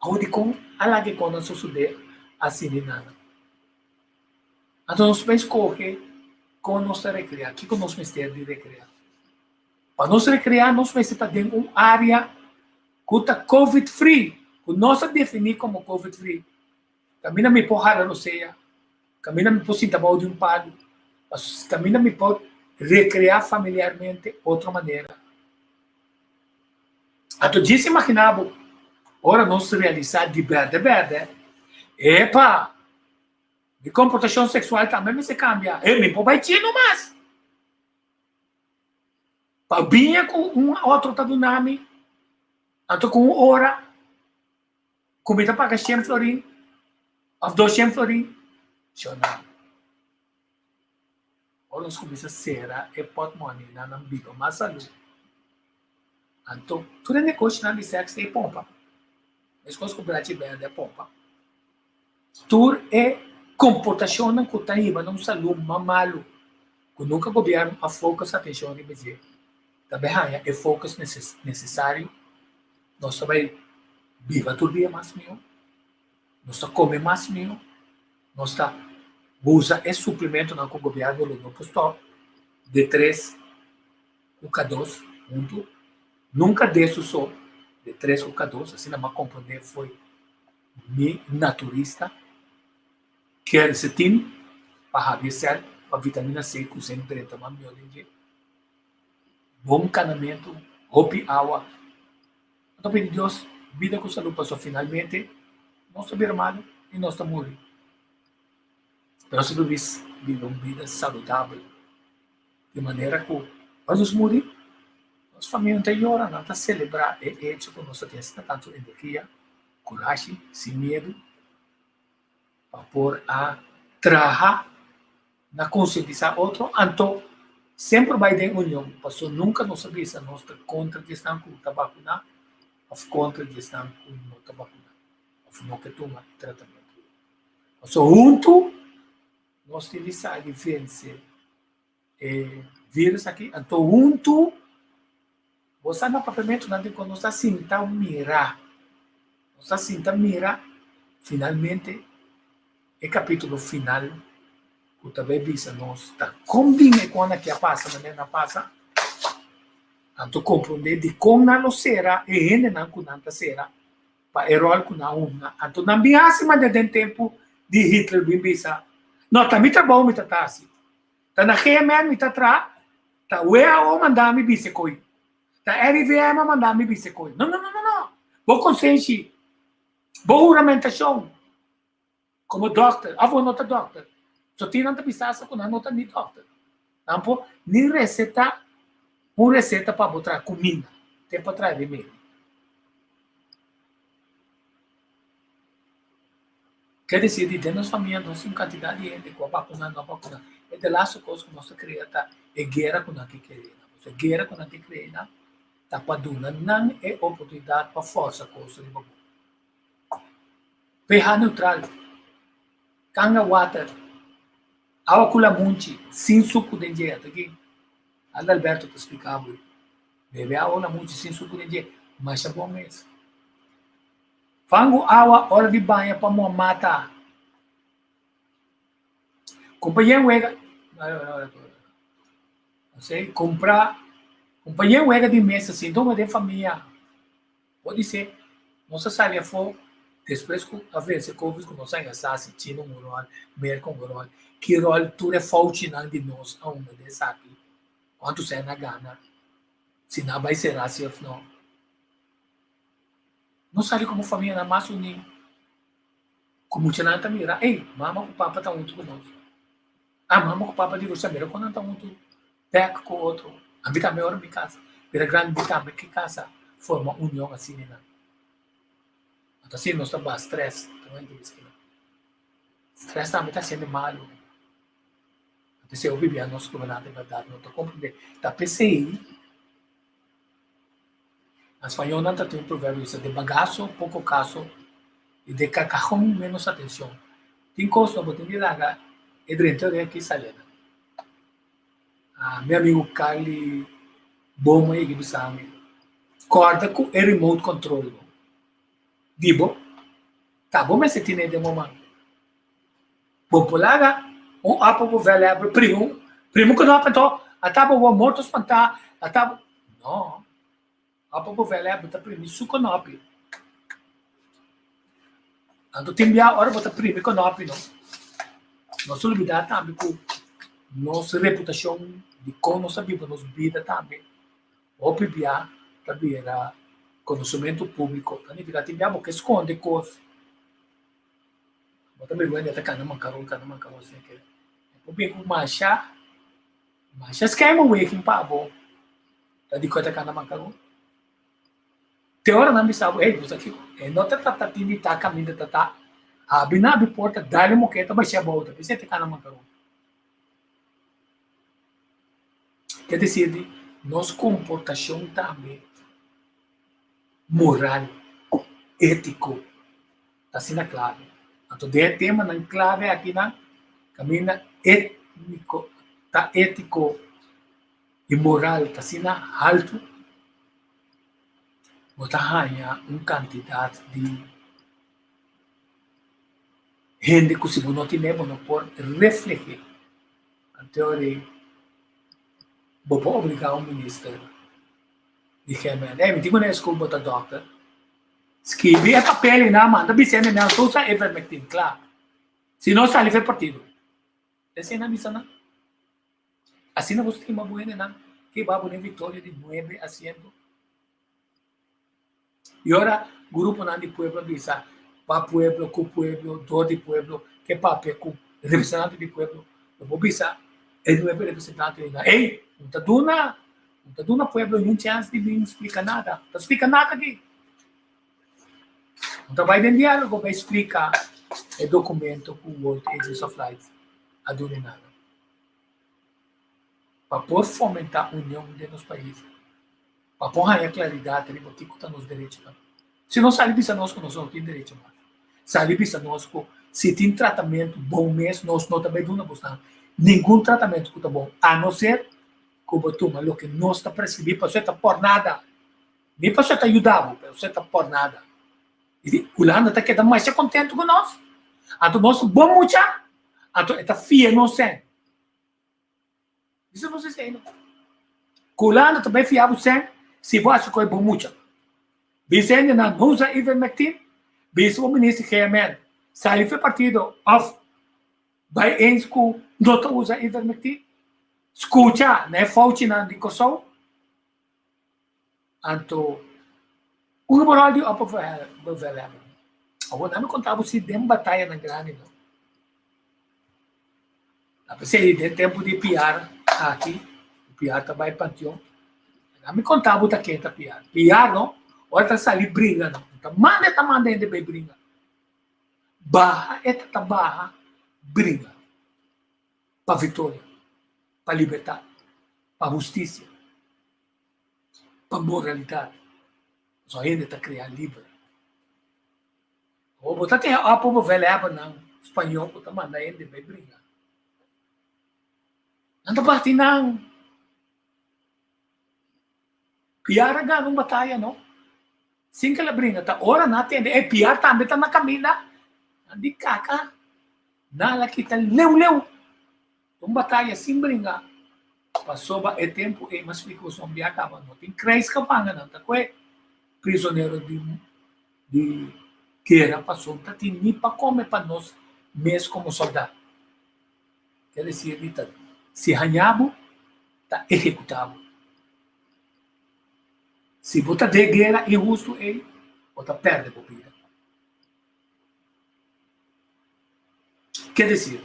Awor dikon a laga e kosnan sosodé asina i nada? Anto nos por skohe kon nos ta rekreá, kiko nos mester di rekreá. Pa nos rekreá nos mester ta den un área ku ta covid free, ku nos a definí komo covid free. Kaminda mi por hala rosea, kaminda mi por sinta bou di un palu, kaminda mi por rekreá familiarmente otro manera. Anto djis imaginá bo, ora nos realisá di bèrdè bèrdè, epa! Mi komportashon seksual tambe mester kambia. E mi por bai chino mas. Pa biña ku un otro ta duna mi, anto ku un ora ku mi ta paga shen florin òf doshen florin, shona. Ora nos kuminsá sera e pòtmòninan nan biba mas salú. Anto tur e negoshonan di sèks ei pompa, meskos ku brachi bèrdè a pompa. Tur e komportashonnan ku ta hiba na un salú mas malu ku nunka gobièrnu a focus atenshon riba dje, ta bai haña e focus nesesario. Nos ta bai biba tur dia mas mihó, nos ta kome mas mihó, nos ta usa e suplementonan ku gobièrnu lo no por stòp, D tres ku K dos huntu, nunka D su so, D tres ku K dos, asina mi a komprondé fo'i Mi naturista quercetin pa habri e sèl pa vitamina C ku zinc drenta mas mihó den dje. Bon kanamentu, hopi awa. No ta pidi Dios bida ku salú pasobra finalmente nos ta bira malu i nos ta muri. Pero si bo biba un bida saludabel di manera ku ora nos muri nos famia no ta yora, nan ta selebrá e echo ku nos ta tin asina tantu energia. Kurashi, sin miedu, pa por a traha na konsientisá otro, anto semper bai den union, paso nunka nos a bisa nos ta kontra di esnan ku ta bakuná òf kontra di esnan ku no ta bakuná òf no ke tuma e tratamentu. Paso huntu nos tin di sali vense e virus aki, anto huntu bo sa na papiamentunan di kon nos ta sinta mira, nos ta sinta mira finalmente e kapitulo final ku ta bai bisa nos ta kon bin e kon aki a pasa manera nan a pasa, anto komprondé dikon nan lo sera e hendenan ku nan ta sera pa e ròl ku nan hunga. Anto nan bin hasi manera den tempu di Hitler bin bisa, no ta mi trabou mi ta ta hasi. Ta na GMN mi ta traha, ta WHO manda mi bisa e koi. Ta RIVM a manda mi bisa e koi. No, no, no, no, no. Bo konsenshi, bo huramentashon komo dòkter, òf bo no ta dòkter. So tin nan ta bisa asa ku nan no ta ni dòkter. Nan por ni resetá un reseta pa bo traha kuminda, te pa traha remedi. Ke desir di den nos famia nos tin un kantidat di hende ku a bakuná, no a bakuná. E de laatste kos ku nos ta krea ta e guera ku nan ke kere na. Pasobra e guera ku nan ke krea na ta pa duna nan e oportunidat pa forsa kos riba bo. PH neutral, kanga water, awa ku lamunchi, sin suku den dje. Ata ki Adalberto ta splika bo. Bebe awa ku lamunchi sin suku den dje, masha bon mes. Fangu awa ora di baña pa moa mata. Compañé wega No cumpra compañé wega di mesa sinta un den famia. Podisé nos a sali afó despues ku a vense covid ku nos a haña sa si China un ròl, Merka un ròl, ki ròl tur e fouchinan di nos a hunga den esaki, kuantu sèn a gana, si nan a bai será si òf no. Nos sali komo famianan mas uní, ku muchanan ta mira, ey, mama ku papa ta huntu ku nos. Ah, mama ku papa divorsiá, mira kon nan ta huntu bèk ku otro. Ami tambe ora mi kasa, bira grandi mi tambe ke kasa forma union asina nan. Anto asina nos ta baha strès, ta wende miskina. Strès tambe ta hasiendo malu. Anto esei hopi bia nos gobernante bèrdat no ta komprendé. Ta p'esei. Na spañol nan ta tin un proverbio bisa de bagaso poco caso y de carcajón menos atencion. Tin cos no bo tin di laga e drenta orea ki sali nan. Ah, mi amigo Carly Boma yega bisa mi, corda cu e remote control bo di bo ta bo mester tine den bo man. Bo por laga un apo bo vèlè abri primo, primo ku no apo anto ata bo wou morto spantá, ata bo. No. Apa bevelhebber ta primi su konopi. Anto tin bia ora bo ta primi konopi no. Nos ta lubida tambe ku nos reputashon di kon nos a biba nos bida tambe hopi bia ta bira konosementu públiko. Ta nifiká tin bia bo ke skonde kos. Bo ta mira wende ta kana mankaron kana mankaron asina ke. E por bin ku masha masha schijnbeweging pa bo. Ta di ku ta kana mankaron. Te ora nan bisa bo, hey, bo sa kiko? E no ta ta tin di ta kaminda ta ta. Abi na abi porta, dale moketa basha abou, ta bisa e ta kana mankaron. Ke desir di nos komportashon tambe moral, étiko, ta asina klave. Anto den e temanan klave akinan kaminda étniko ta étiko i moral ta asina haltu, bo ta haña un kantidat di hende ku si bo no tene bo no por refleh'é. Anto ora bo por obligá un minister di GMN, ey mi tin ku nesku bo ta dòkter, skibi e papel i nan manda bis'é mi nan usa ivermectin, kla. Si no sali for e partido. Esei nan bisa nan. Asina bo stima bo hendenan ke ba bo den viktoria di nuebe asiento. I ora gruponan di pueblo a bisa pa pueblo, ku pueblo, dor di pueblo, ke papia ku representante di pueblo, lo bo bisa e nuebe representantenan, ey, no ta duna, no ta duna pueblo niun chèns di bin splika nada, no ta splika nada aki. No ta bai den diálogo bai splika e dokumento ku World Agents of Light a duna nada. Pa por fomentá union den nos pais. Pa por haña klaridat riba kiko ta nos derechonan. Si no sali bisa nos ku nos no tin derecho mas. Sali bisa nos ku si tin tratamentu bon mes nos no ta bai duna bosnan ningun tratamentu ku ta bon a no ser ku bo tuma loke nos ta preskribí pasobra e ta por nada. Ni pasobra e ta yuda bo pero pasobra e ta por nada. I Hulanda ta keda masha kontentu ku nos. Anto nos ta bon mucha anto e ta fia nos sèn. Bisa nos esei no. Ku Hulanda ta bai fia bo sèn si bo hasi koe bo mucha. Bisa hendenan no usa ivermectin, bisa bo minister GMN sali for e partido òf bai eens ku no ta usa ivermectin. Skucha na e fouchinan di Kòrsou. Anto un moral di opperbevelhebber. Awor nan mi konta bo si den batayanan grandi no. A pesei den tempu di Piar aki, Piar ta bai panteon, nan mi konta bo ta ken ta Piar. Piar no, ora ta sali bringa no, ta manda e ta manda hende bai bringa. Baha e ta ta baha bringa pa viktoria, pa libertat, pa hustisia. Pa moralidat. Pasobra hende ta krea liber. Awor bo ta ten opo bo velhebbernan spañó ku ta manda hende bai bringa. Nan ta bati nan. Piar a gana un bataya no. Sin ke el a bringa ta ora nan a tende ey Piar tambe ta na kaminda. Nan di kaka nan a kita leu leu. Un bataya sin bringa pasobra e tempu ei mas splika ku son bia kaba no tin krijsgevangen nan ta kue prisonero di di guera pasobra ta tin ni pa kome pa nos mes komo soldat. Ker desir di ta si haña bo ta ehekuta bo. Si bo ta den guera inhustu ei bo ta perde bo bida. Ke desir,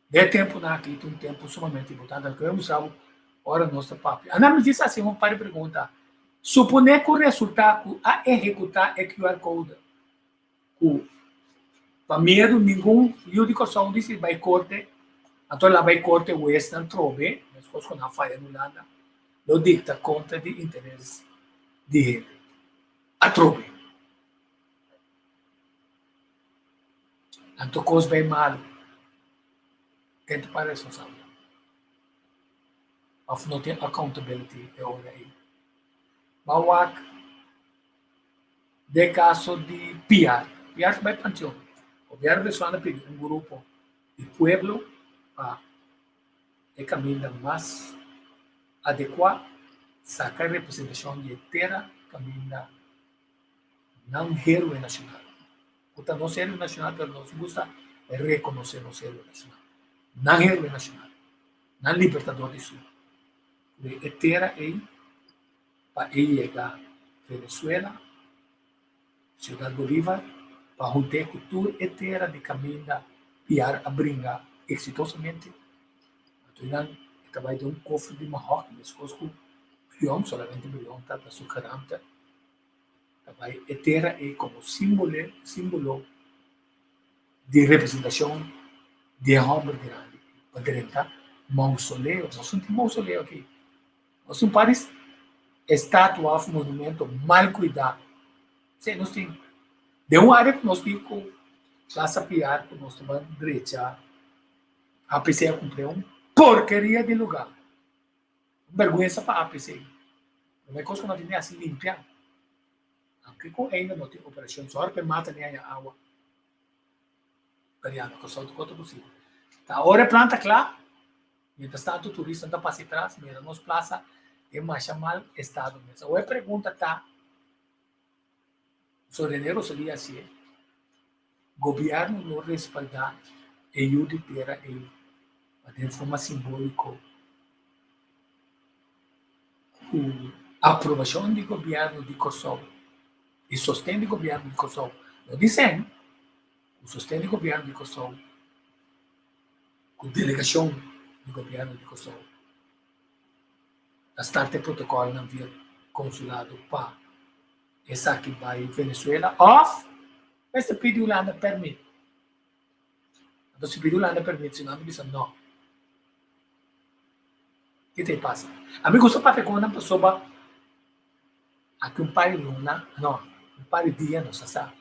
den e tempunan aki ta un tempu sumamente importante. Loke mi mustra bo ora nos ta papia. Ana mi djis hasi un par di pregunta. Suponé ku resultá ku a ehekutá e QR code ku pa miedu ningun yu di Kòrsou no disidi bai korte, anto el a bai korte huesnan trobe, meskos ku nan faya na Hulanda, lo dikta kontra di interes di hende. Atrobe. Anto kos bai malu, ken ta para responsabel? Of no tin accountability e ora ei? Ban wak den kaso di Piar. Piar ta bai panteon. Gobierno venezolano a pidi un grupo di pueblo pa e kaminda mas adekuá. Saka representashon di e tera kaminda nan héroe nashonal. Ku ta nos héroe nashonal pero nos gusta rekonosé nos héroe nashonal. Nan héroe nashonal, nan libertador di sur. Ku e tera ei pa e yega Venezuela, Ciudad Bolívar, pa hunt'é ku tur e tera di kaminda Piar a bringa eksitosamente. Anto nan e ta bai den un kofre di mahòk, meskos ku Brion, solamente Brion ta ta su garante, ta bai e tera ei komo símbolo, símbolo di representashon di e hòmber grandi pa drenta mausoleo. Nos no tin mausoleo aki. Nos tin un par di estatua òf monumento mal kuidá. Sí, nos tin. Den un área ku nos tin ku Plaza Piar ku nos ta ban drecha APC a kumpra un porkeria di lugá. Un bèrgwensa pa APC. Promé kos ku nan tin di hasi limpia. Aunke ku ainda no tin operashon, sòru pa e mata ni haña awa. Pero ya, na Kòrsou tur kos ta posibel. Ta ora e plan ta kla, mientras tanto turistanan ta pasa atras, mira nos plasa den masha mal estado mes. Awor e pregunta ta, So Rene Rosalia hasié, Gobièrnu lo respaldá e yu di tera ei pa den forma simbóliko ku aprobashon di gobièrnu di Kòrsou i sosten di gobièrnu di Kòrsou, no di sèn, ku sosten di gobièrnu di Kòrsou, ku delegashon di gobièrnu di Kòrsou ta start e protokòlnan via konsulado pa esaki bai Venezuela òf mester pidi Hulanda pèrmit. Anto si pidi Hulanda pèrmit si nan ta bisa nò. Ke ta e pasa? Ami gusta papia ku nan pasobra aki un par di luna, no, un par di dia nos ta sa.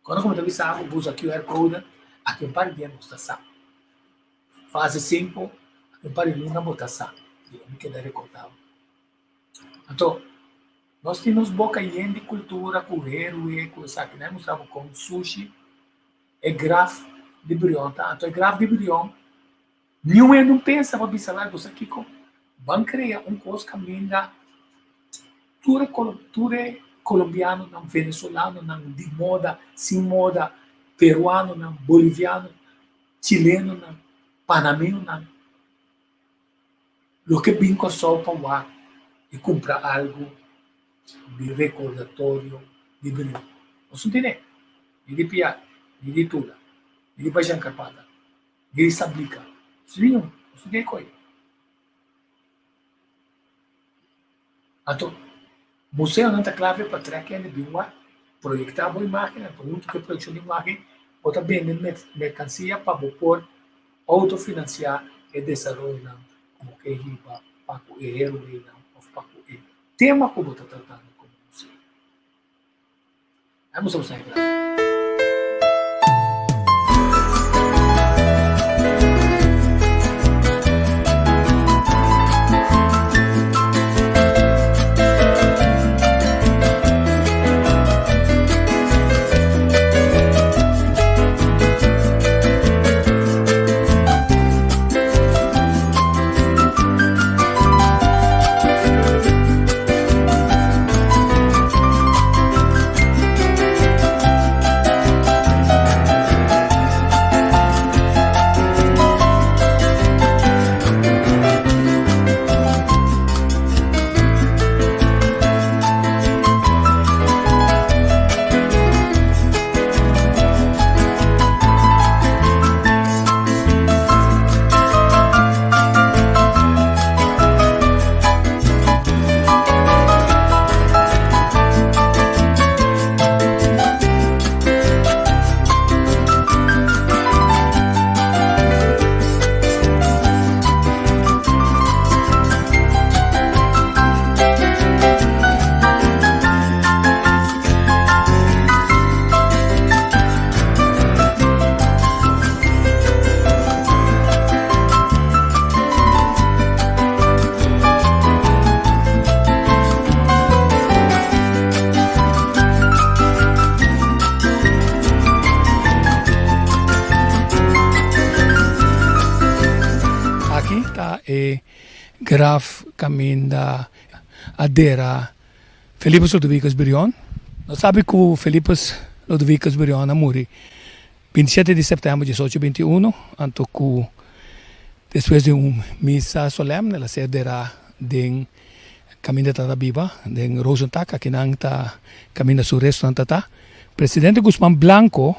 Cuando como ta bisa bo usa QR code, aki un par di dia nos ta sa. Fase 5, aki un par di luna bo ta sa. I lo mi keda recorda bo. Anto, nos tin nos boca yen di cultura cu héroe, cu esaki. Nan a mustra bo con sushi e graf di Brion ta. Anto e graf di Brion, niun hende no pensa pa bisa bo sa kico? Ban crea un cos caminda tur e tur e colombianonan, venezolanonan di moda, sin moda, peruanonan, bolivianonan, chilenonan, panameonan, Loke bin Kòrsou pa wak i kumpra algu di rekordatorio di Brion. Nos no tene ni di Piar, ni di Tula, ni di Bajan Karpata, ni di Sablika. Nos no tin un, nos no tin e koi. Anto, museonan ta klave pa trek hende bin wak, proyektá bo imágen, anto huntu ku e proyekshon di imágen bo ta bende merkansia pa bo por outofinansiá e desaroyonan ku bo ke hiba pa ku e heroenan òf pa ku e tema ku bo ta tratando komo museo. Vamos a usar Aki ta e graf kaminda. a dera Felipus Ludovicus Brion. Nos sabi ku Felipus Ludovicus Brion a muri 27 di sèptèmber 1821, anto ku despues di un misa solèm el a ser derá den kaminda ta ta biba den Rozentak, akinan ta kaminda su restonan ta ta. Presidente Guzman Blanco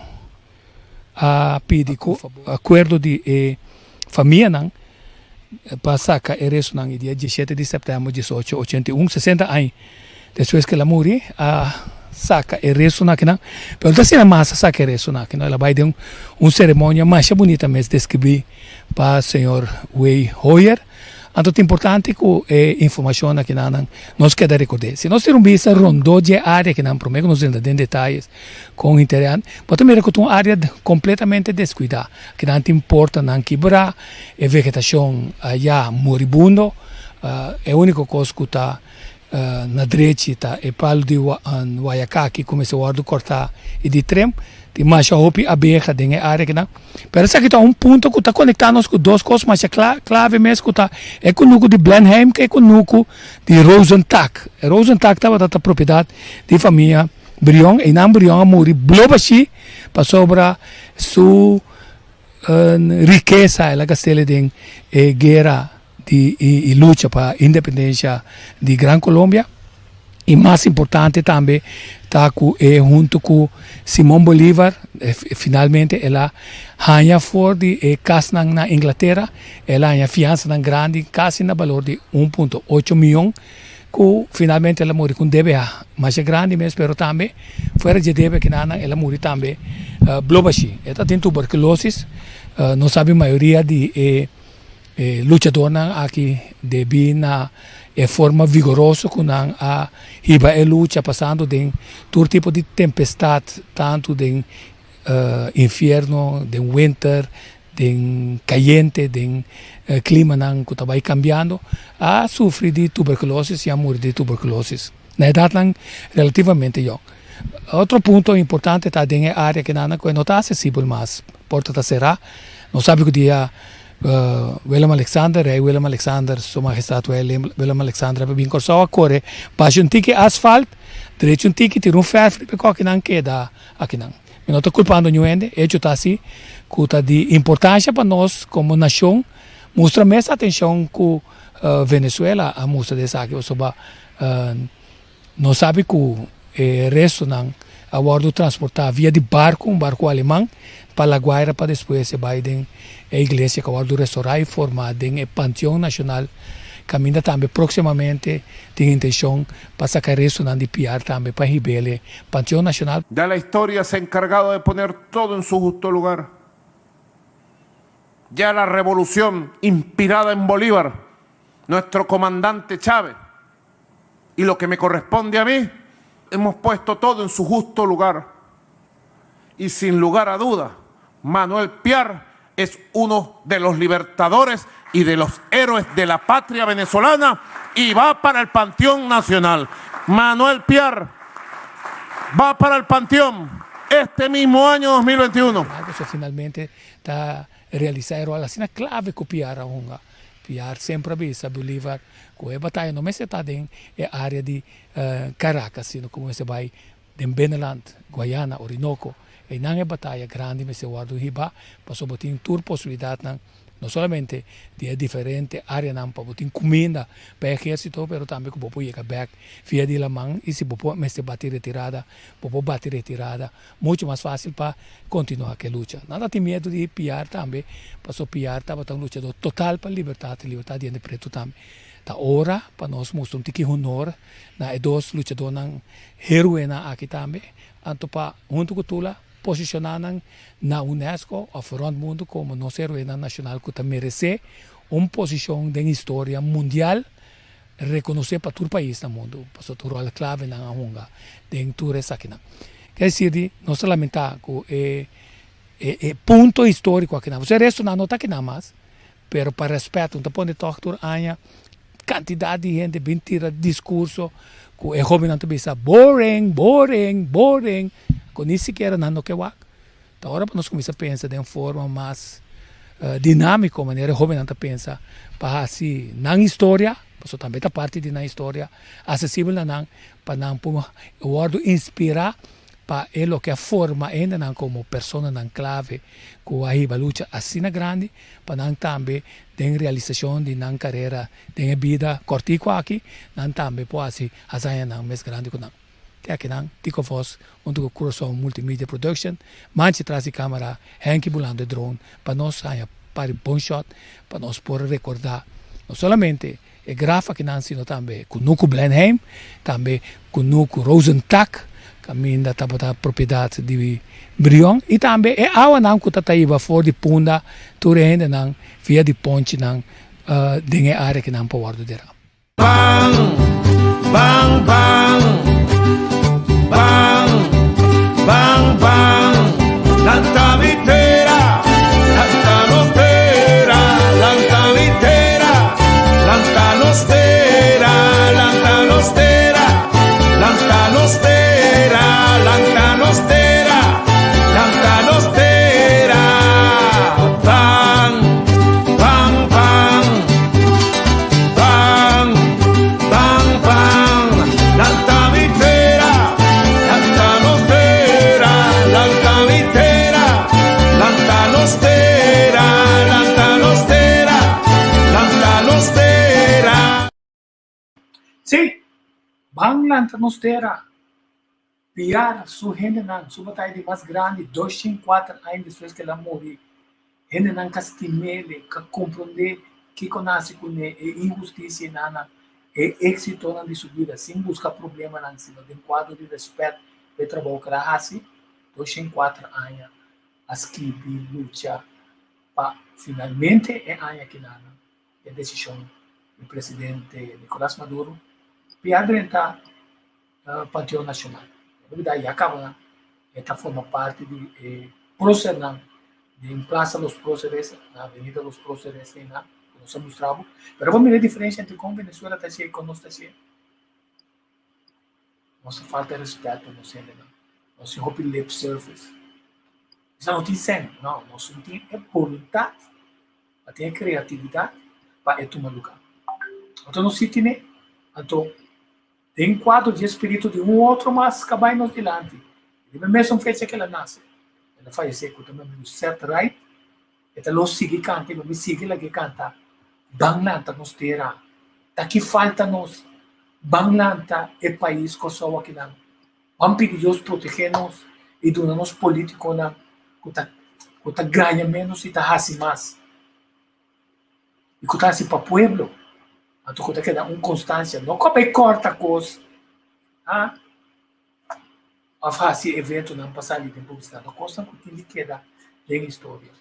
a pidi ku akuerdo di e famianan pa saka e restonan i dia 17 di sèptèmber 1881, 60 aña despues ku el a muri, a saka e restonan akinan. Pero no ta asina mas a saka e restonan akinan, el a bai den un seremonia masha bunita mes deskribí pa señor Way Hoyer. Anto ta importante ku e informashon akinan nos keda rekord'é. Si nos tira un bista rondó dje área akinan promé ku nos drenta den detayes kon interior, bo ta mira ku ta un área kompletamente deskuidá. Akinan tin portanan kibrá, e vegetashon ya moribundo. E úniko kos ku ta na drechi ta e palu di wayakaki ku mester wòrdu kòrtá i di trim. Tin masha hopi abeha den e área akinan. Pero esaki ta un punto ku ta konektá nos ku dos kos masha klave mes ku ta e kunuku di Blenheim ku e kunuku di Rozentak. E Rozentak tabata ta propiedat di famia Brion. Einan Brion a muri blo bashí pasobra su rikesa el a gast'el den e guera di i lucha pa independencia di Gran Colombia y mas importante tambe ta cu e hunto cu Simon Bolivar finalmente el a haña for di e casnan na Inglatera el a haña fianzanan grandi casi na balor di un punto ocho miyon cu finalmente el a muri cu un debe masha grandi mes pero tambe fuera dje debe kinanan el a muri tambe blobashi e ta tin tuberculosis nos sabi mayoria di e E luchadornan aki debí na e forma vigoroso ku nan a hiba e lucha pasando den tur tipo di tempestat, tantu den infierno, den winter, den kayente, den klimanan ku ta bai kambiando, a sufri di tuberkulosis i a muri di tuberkulosis na edatnan relativamente yòn. Otro punto importante ta den e área kinan ku e no ta asesibel mas, porta ta será, nos sabi ku dia Willem Alexander, Rei Willem Alexander, Su Mahestad Willem Alexander a bin Kòrsou a kore basha un tiki asfalt, drecha un tiki, tira un fèrf riba e kòkinan keda akinan. Mi no ta kulpando niun hende, echo ta asi ku ta di importansha pa nos komo nashon mustra mes atenshon ku Venezuela a mustra di esaki pasobra Nos sabi ku e restonan a wòrdu transportá via di barku, un barku aleman, pa La Guaira pa despues e bai den e iglesia ku a wòrdu restorá i formá den e Panteon Nashonal, kaminda tambe próksimamente tin intenshon pa saka restonan di Piar tambe pa hib'el e Panteon Nashonal. Ya la historia se ha encargado de poner todo en su justo lugar. Ya la revolución inspirada en Bolívar, nuestro comandante Chávez, y lo que me corresponde a mí, hemos puesto todo en su justo lugar. Y sin lugar a duda, Manuel Piar es uno de los libertadores y de los héroes de la patria venezolana y va para el Panteón Nacional. Manuel Piar va para el Panteón este mismo año 2021. Finalmente ta realisá e ròl asina klave ku Piar a hunga. Piar semper a bisa Bolívar ku e bataya no mester ta den e área di Caracas, sino ku mester bai den binnenland, Guayana, Orinoco. Einan e bataya grandi mester wòrdu hibá pasobra bo tin tur posibilidatnan no solamente di e diferente áreanan pa bo tin kuminda pa e ehérsito, pero tambe ku bo por yega bèk via di laman i si bo por mester bati retirada, bo por bati retirada Mucho mas fácil pa kontinuá ku e lucha. Nan ta tin miedu di Piar tambe, pasobra Piar tabata un luchadó total pa libertat i libertat di hende pretu tambe. Ta ora pa nos mustra un tiki honor na e dos luchadónan héroenan aki tambe, anto pa huntu ku Tula posishoná nan na UNESCO òf rònt mundu komo nos héroenan nashonal ku ta meresé un posishon den historia mundial Rekonosé pa tur pais na mundu, pasobra ta un ròl klave nan a hunga den tur esakinan. Ke desir di nos ta lamentá ku e e punto históriko akinan, pasobra e restonan no ta akinan mas, pero pa rèspèt un ta pone tòg tur aña kantidat di hende bin tira diskurso ku e hóbennan ta bisa boring, boring, boring, ku ni sikiera nan no ke wak. Ta ora pa nos kuminsá pensa den forma mas dinámiko manera e hóbennan ta pensa pa hasi nan historia. pasobra tambe ta parti di nan historia, asesibel na nan pa nan por wòrdu inspirá pa e loke a forma hendenan komo personanan klave ku a hiba lucha asina grandi pa nan tambe den realisashon di nan karera den e bida kòrtiku aki nan tambe por hasi hazañanan mes grandi ku nan. Te akinan Tico Vos huntu ku Curaçao Multimedia Production, Manchi tras di kamera, Henky bulando e drone pa nos haña par di bon shot pa nos por rekordá no solamente e graf akinan sino tambe Kunuku Blenheim, tambe Kunuku Rozentak kaminda tabata propiedat di Brion i tambe e awanan ku ta ta hiba for di Punda tur e hendenan via di ponchinan den e área akinan por wòrdu derá. Ban, ban, ban, ban, ban, ban, lanta mi tera, lanta nos tera, lanta mi tera, lanta nos tera, lanta nos tera, lanta nos tera, lanta nos tera, lanta nos tera, ban, ban, ban. Ban, ban, ban, lanta mi tera, lanta nos tera, lanta mi tera, lanta nos tera, lanta nos tera, lanta nos tera. Sí, ban lanta nos tera. Piar su hendenan, su bataya di mas grandi, 204 aña despues ku el a muri. Hendenan ka stim'el, ka komprondé kiko nase kuné, e inhustisia nan, e éksitonan di su bida, sin buska problemanan, sino den kuadro di rèspèt pa e trabou ku el a hasi. 204 aña a skibi, lucha pa finalmente e aña kinan e desishon di presidente Nicolas Maduro piar drenta Panteon Nacional. E bida ya caba e ta forma parti di e prócernan den Plaza Los Próceres, na Avenida Los Próceres einan, ku nos a mustra bo. Pero bo mira e diferencia entre kon Venezuela ta hacié i kon nos ta hacié. Nos ta falta respet pa nos hendenan. Nos tin hopi lip service. Nos no tin sèn, no, nos no tin e boluntat, no tin e kreatividat pa e tuma lugá. Anto nos si tine, anto Den kuadro di e spiritu di un otro mas ka bai nos dilanti. Riba e mesun fecha ku el a nase, el a fayesé ku ta mi amigu Seth Wright. E ta lo sigui kanta i lo mi sigui lag'é kanta, Ban lanta nos tera, ta ki falta nos? Ban lanta e pais Kòrsou akinan. Ban pidi Dios protegé nos i duna nos polítikonan ku ta ku ta gaña ménos i ta hasi mas. I ku ta hasi pa pueblo. Anto ku ta keda un konstansia, no ku a bai kòrta kos, ah, òf hasi eventonan pa sali den publisidat, no, kosnan ku tin di keda den historia.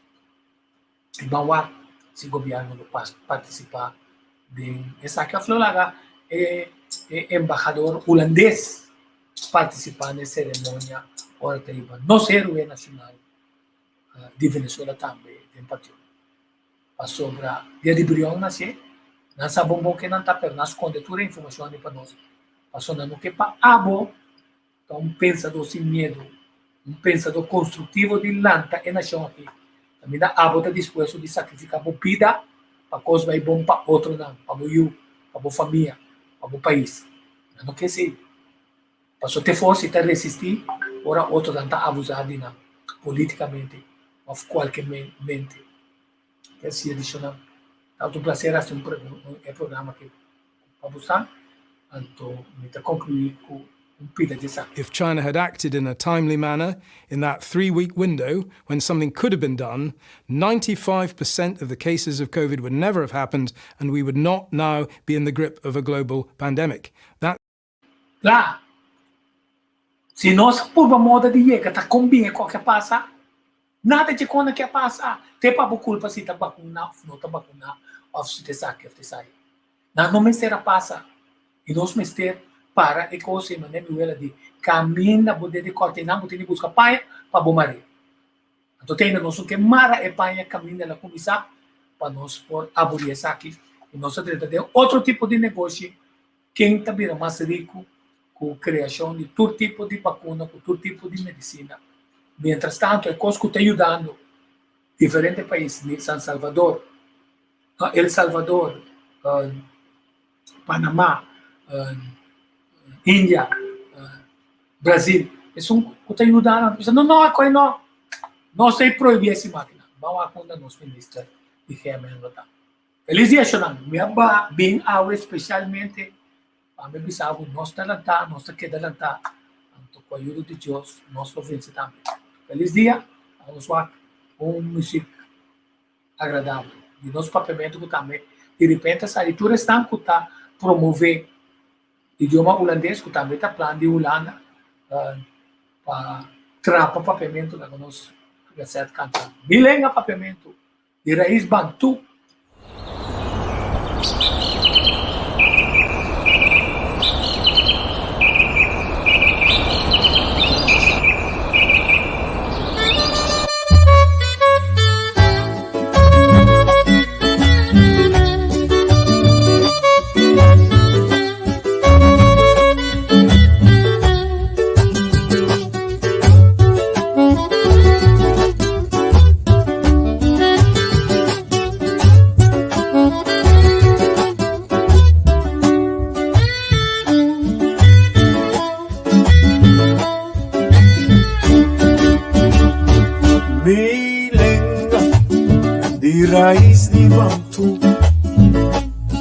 I ban wak si gobièrnu lo partisipá den esaki òf lo laga e e embahador hulandes partisipá na e seremonia ora ta riba nos héroe nashonal di Venezuela tambe den patio. Pasobra dia di Brion nase, nan sa bon bon ke nan ta, pero nan skonde tur e informashon di pa nos. Pasobra nan no ke pa abo ta un pensadó sin miedu, un pensadó konstruktivo di lanta e nashon aki. Kaminda abo ta dispuesto di sakrifiká bo bida pa kos bai bon pa otronan, pa bo yu, pa bo famia, pa bo pais. Nan no ke esei. Pasobra te for si ta resistí ora otronan ta abusá di nan polítikamente òf kualke mente. Te así adishonal. Tabata un plaser hasi un e programa aki pa bo sa. Anto mi ta konkluí ku un pida di esaki. If China had acted in a timely manner in that 3-week window when something could have been done, 95% of the cases of COVID would never have happened and we would not now be in the grip of a global pandemic. That. Kla, si nos purba moda di yega ta kon bin e koke a pasa, nada dje kona ke a pasa, te pa bo kulpa si ta bakuna of no ta bakuna of si ta esaki of ta esaya. Nan no mester a pasa i nos mester para e kos ei manera mi wela di kaminda bo dede kòrta einan bo tin di buska paña pa bo mar'é. Anto te ainda nos no ke mara e paña kaminda el a kuminsá pa nos por aburi esaki i nos a drenta den otro tipo di negoshi. Ken ta bira mas riku ku kreashon di tur tipo di bakuna, ku tur tipo di medisina? Mientras tanto e kos ku ta yudando diferente pais, San Salvador, El Salvador. Panama, India, Brazil, esun ku ta yuda nan ta bisa no no akoi no, nos ta prohibí esi makina. Ban wak unda nos minister di GMN lo ta. Felis dia shonnan, mi a ba bin awe spesialmente pa mi bisa bo nos ta lantá, nos ta keda lantá, anto ku ayudo di Dios nos lo vense tambe. Felis dia, nos wak un musik agradabel di nos papiamentu ku tambe di repente a sali tur esnan ku ta promové idioma hulandes ku tambe ta plan di Hulanda pa trapa papiamentu laga nos Gazette kanta Mi lenga papiamentu di rais Bantú. Mi lenga di rais di Bantú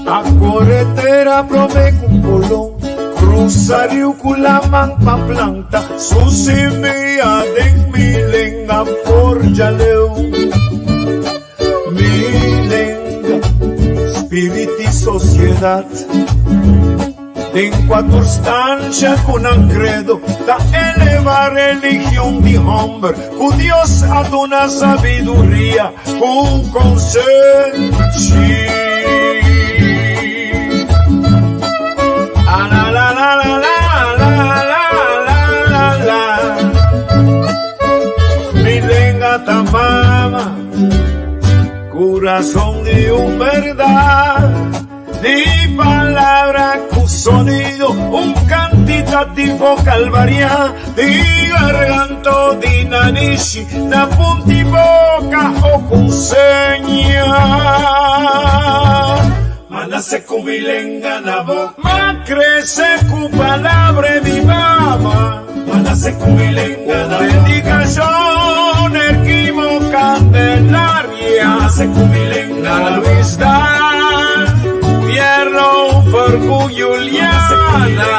A kore tera promé ku Kolon Krusa riu ku laman pa planta Su simia den mi lenga forja leu Mi lenga, spirit di sosiedat Den kua tur stansha ku nan kredo ta eleva religion di hòmber ku Dios a duna sabiduria ku konsenshi. Mi lenga ta mama, kurason di un bèrdat. Di palabra ku sonido, un kantitativo kalvariá di garganto di nanishi na punti boka o ku seña. Ma nase ku mi lenga na boka. Ma krese ku palabra di mama. Ma nase ku mi lenga na boka. Dedikashon Erquimo Candelaria. Ma nase ku mi lenga na boka. Luis Dan, Pierno Fergu Juliana.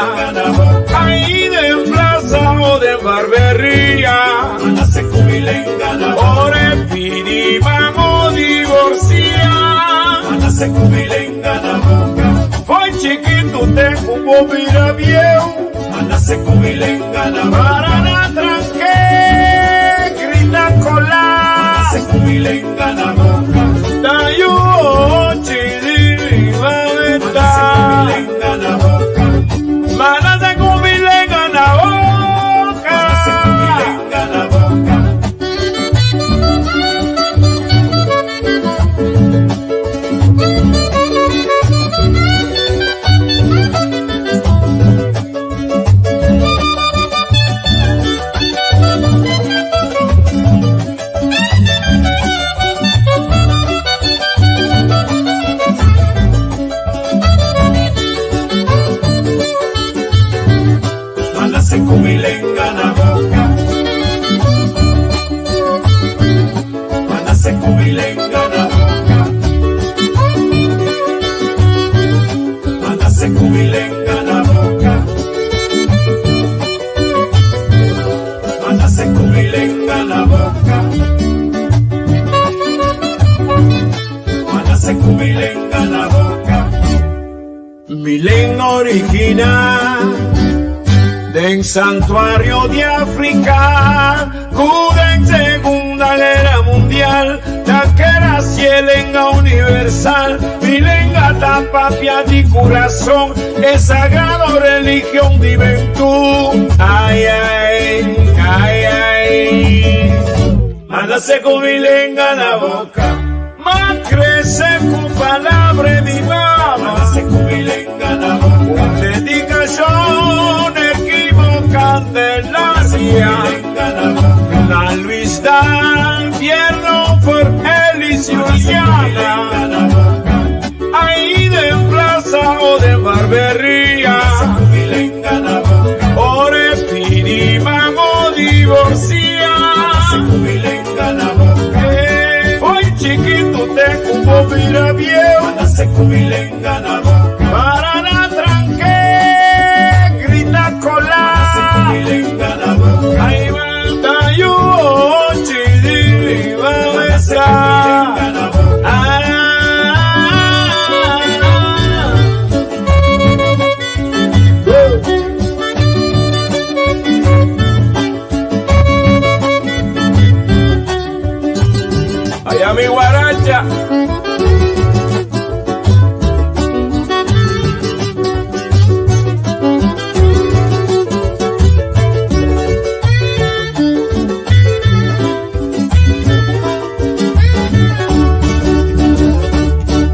Ahí den plaza o den barberia. Ma nase ku mi lenga na boka. Ora e pidi mamo divorcia. Ma nase ku mi lenga na boka. Foi chikitu te ku bo bira bieu. Ma nase ku mi lenga na boka. Para na tranke, grita kola. Ma nase ku mi lenga na boka. Ta yu ochi di mi mameta. Ma nase ku mi lenga na boka. Ma nase ku mi lenga na boka. Ma nase ku mi lenga na boka. Ma nase ku mi lenga na boka. Ma nase ku mi lenga na boka. Ma nase ku mi lenga na boka. Ma nase ku mi lenga na boka. Ma nase ku mi lenga na boka. Mi lenga original den santuario di Africa ku den Segunda Guera Mundial ta keda si e lenga universal. Mi lenga ta papia di kurason e sagrado religion di Bentú. Ai ai, ai ai. Ma nase ku mi lenga na boka. Ma krese ku palabra di mama. Ma nase ku mi lenga na boka. Un dedikashon ekibo Candelaria. Na Luis Dan Fierro for Elis Juliana. Ahí den plaza o den. te ku bo bira bieu. M'a nase ku mi lenga na boka.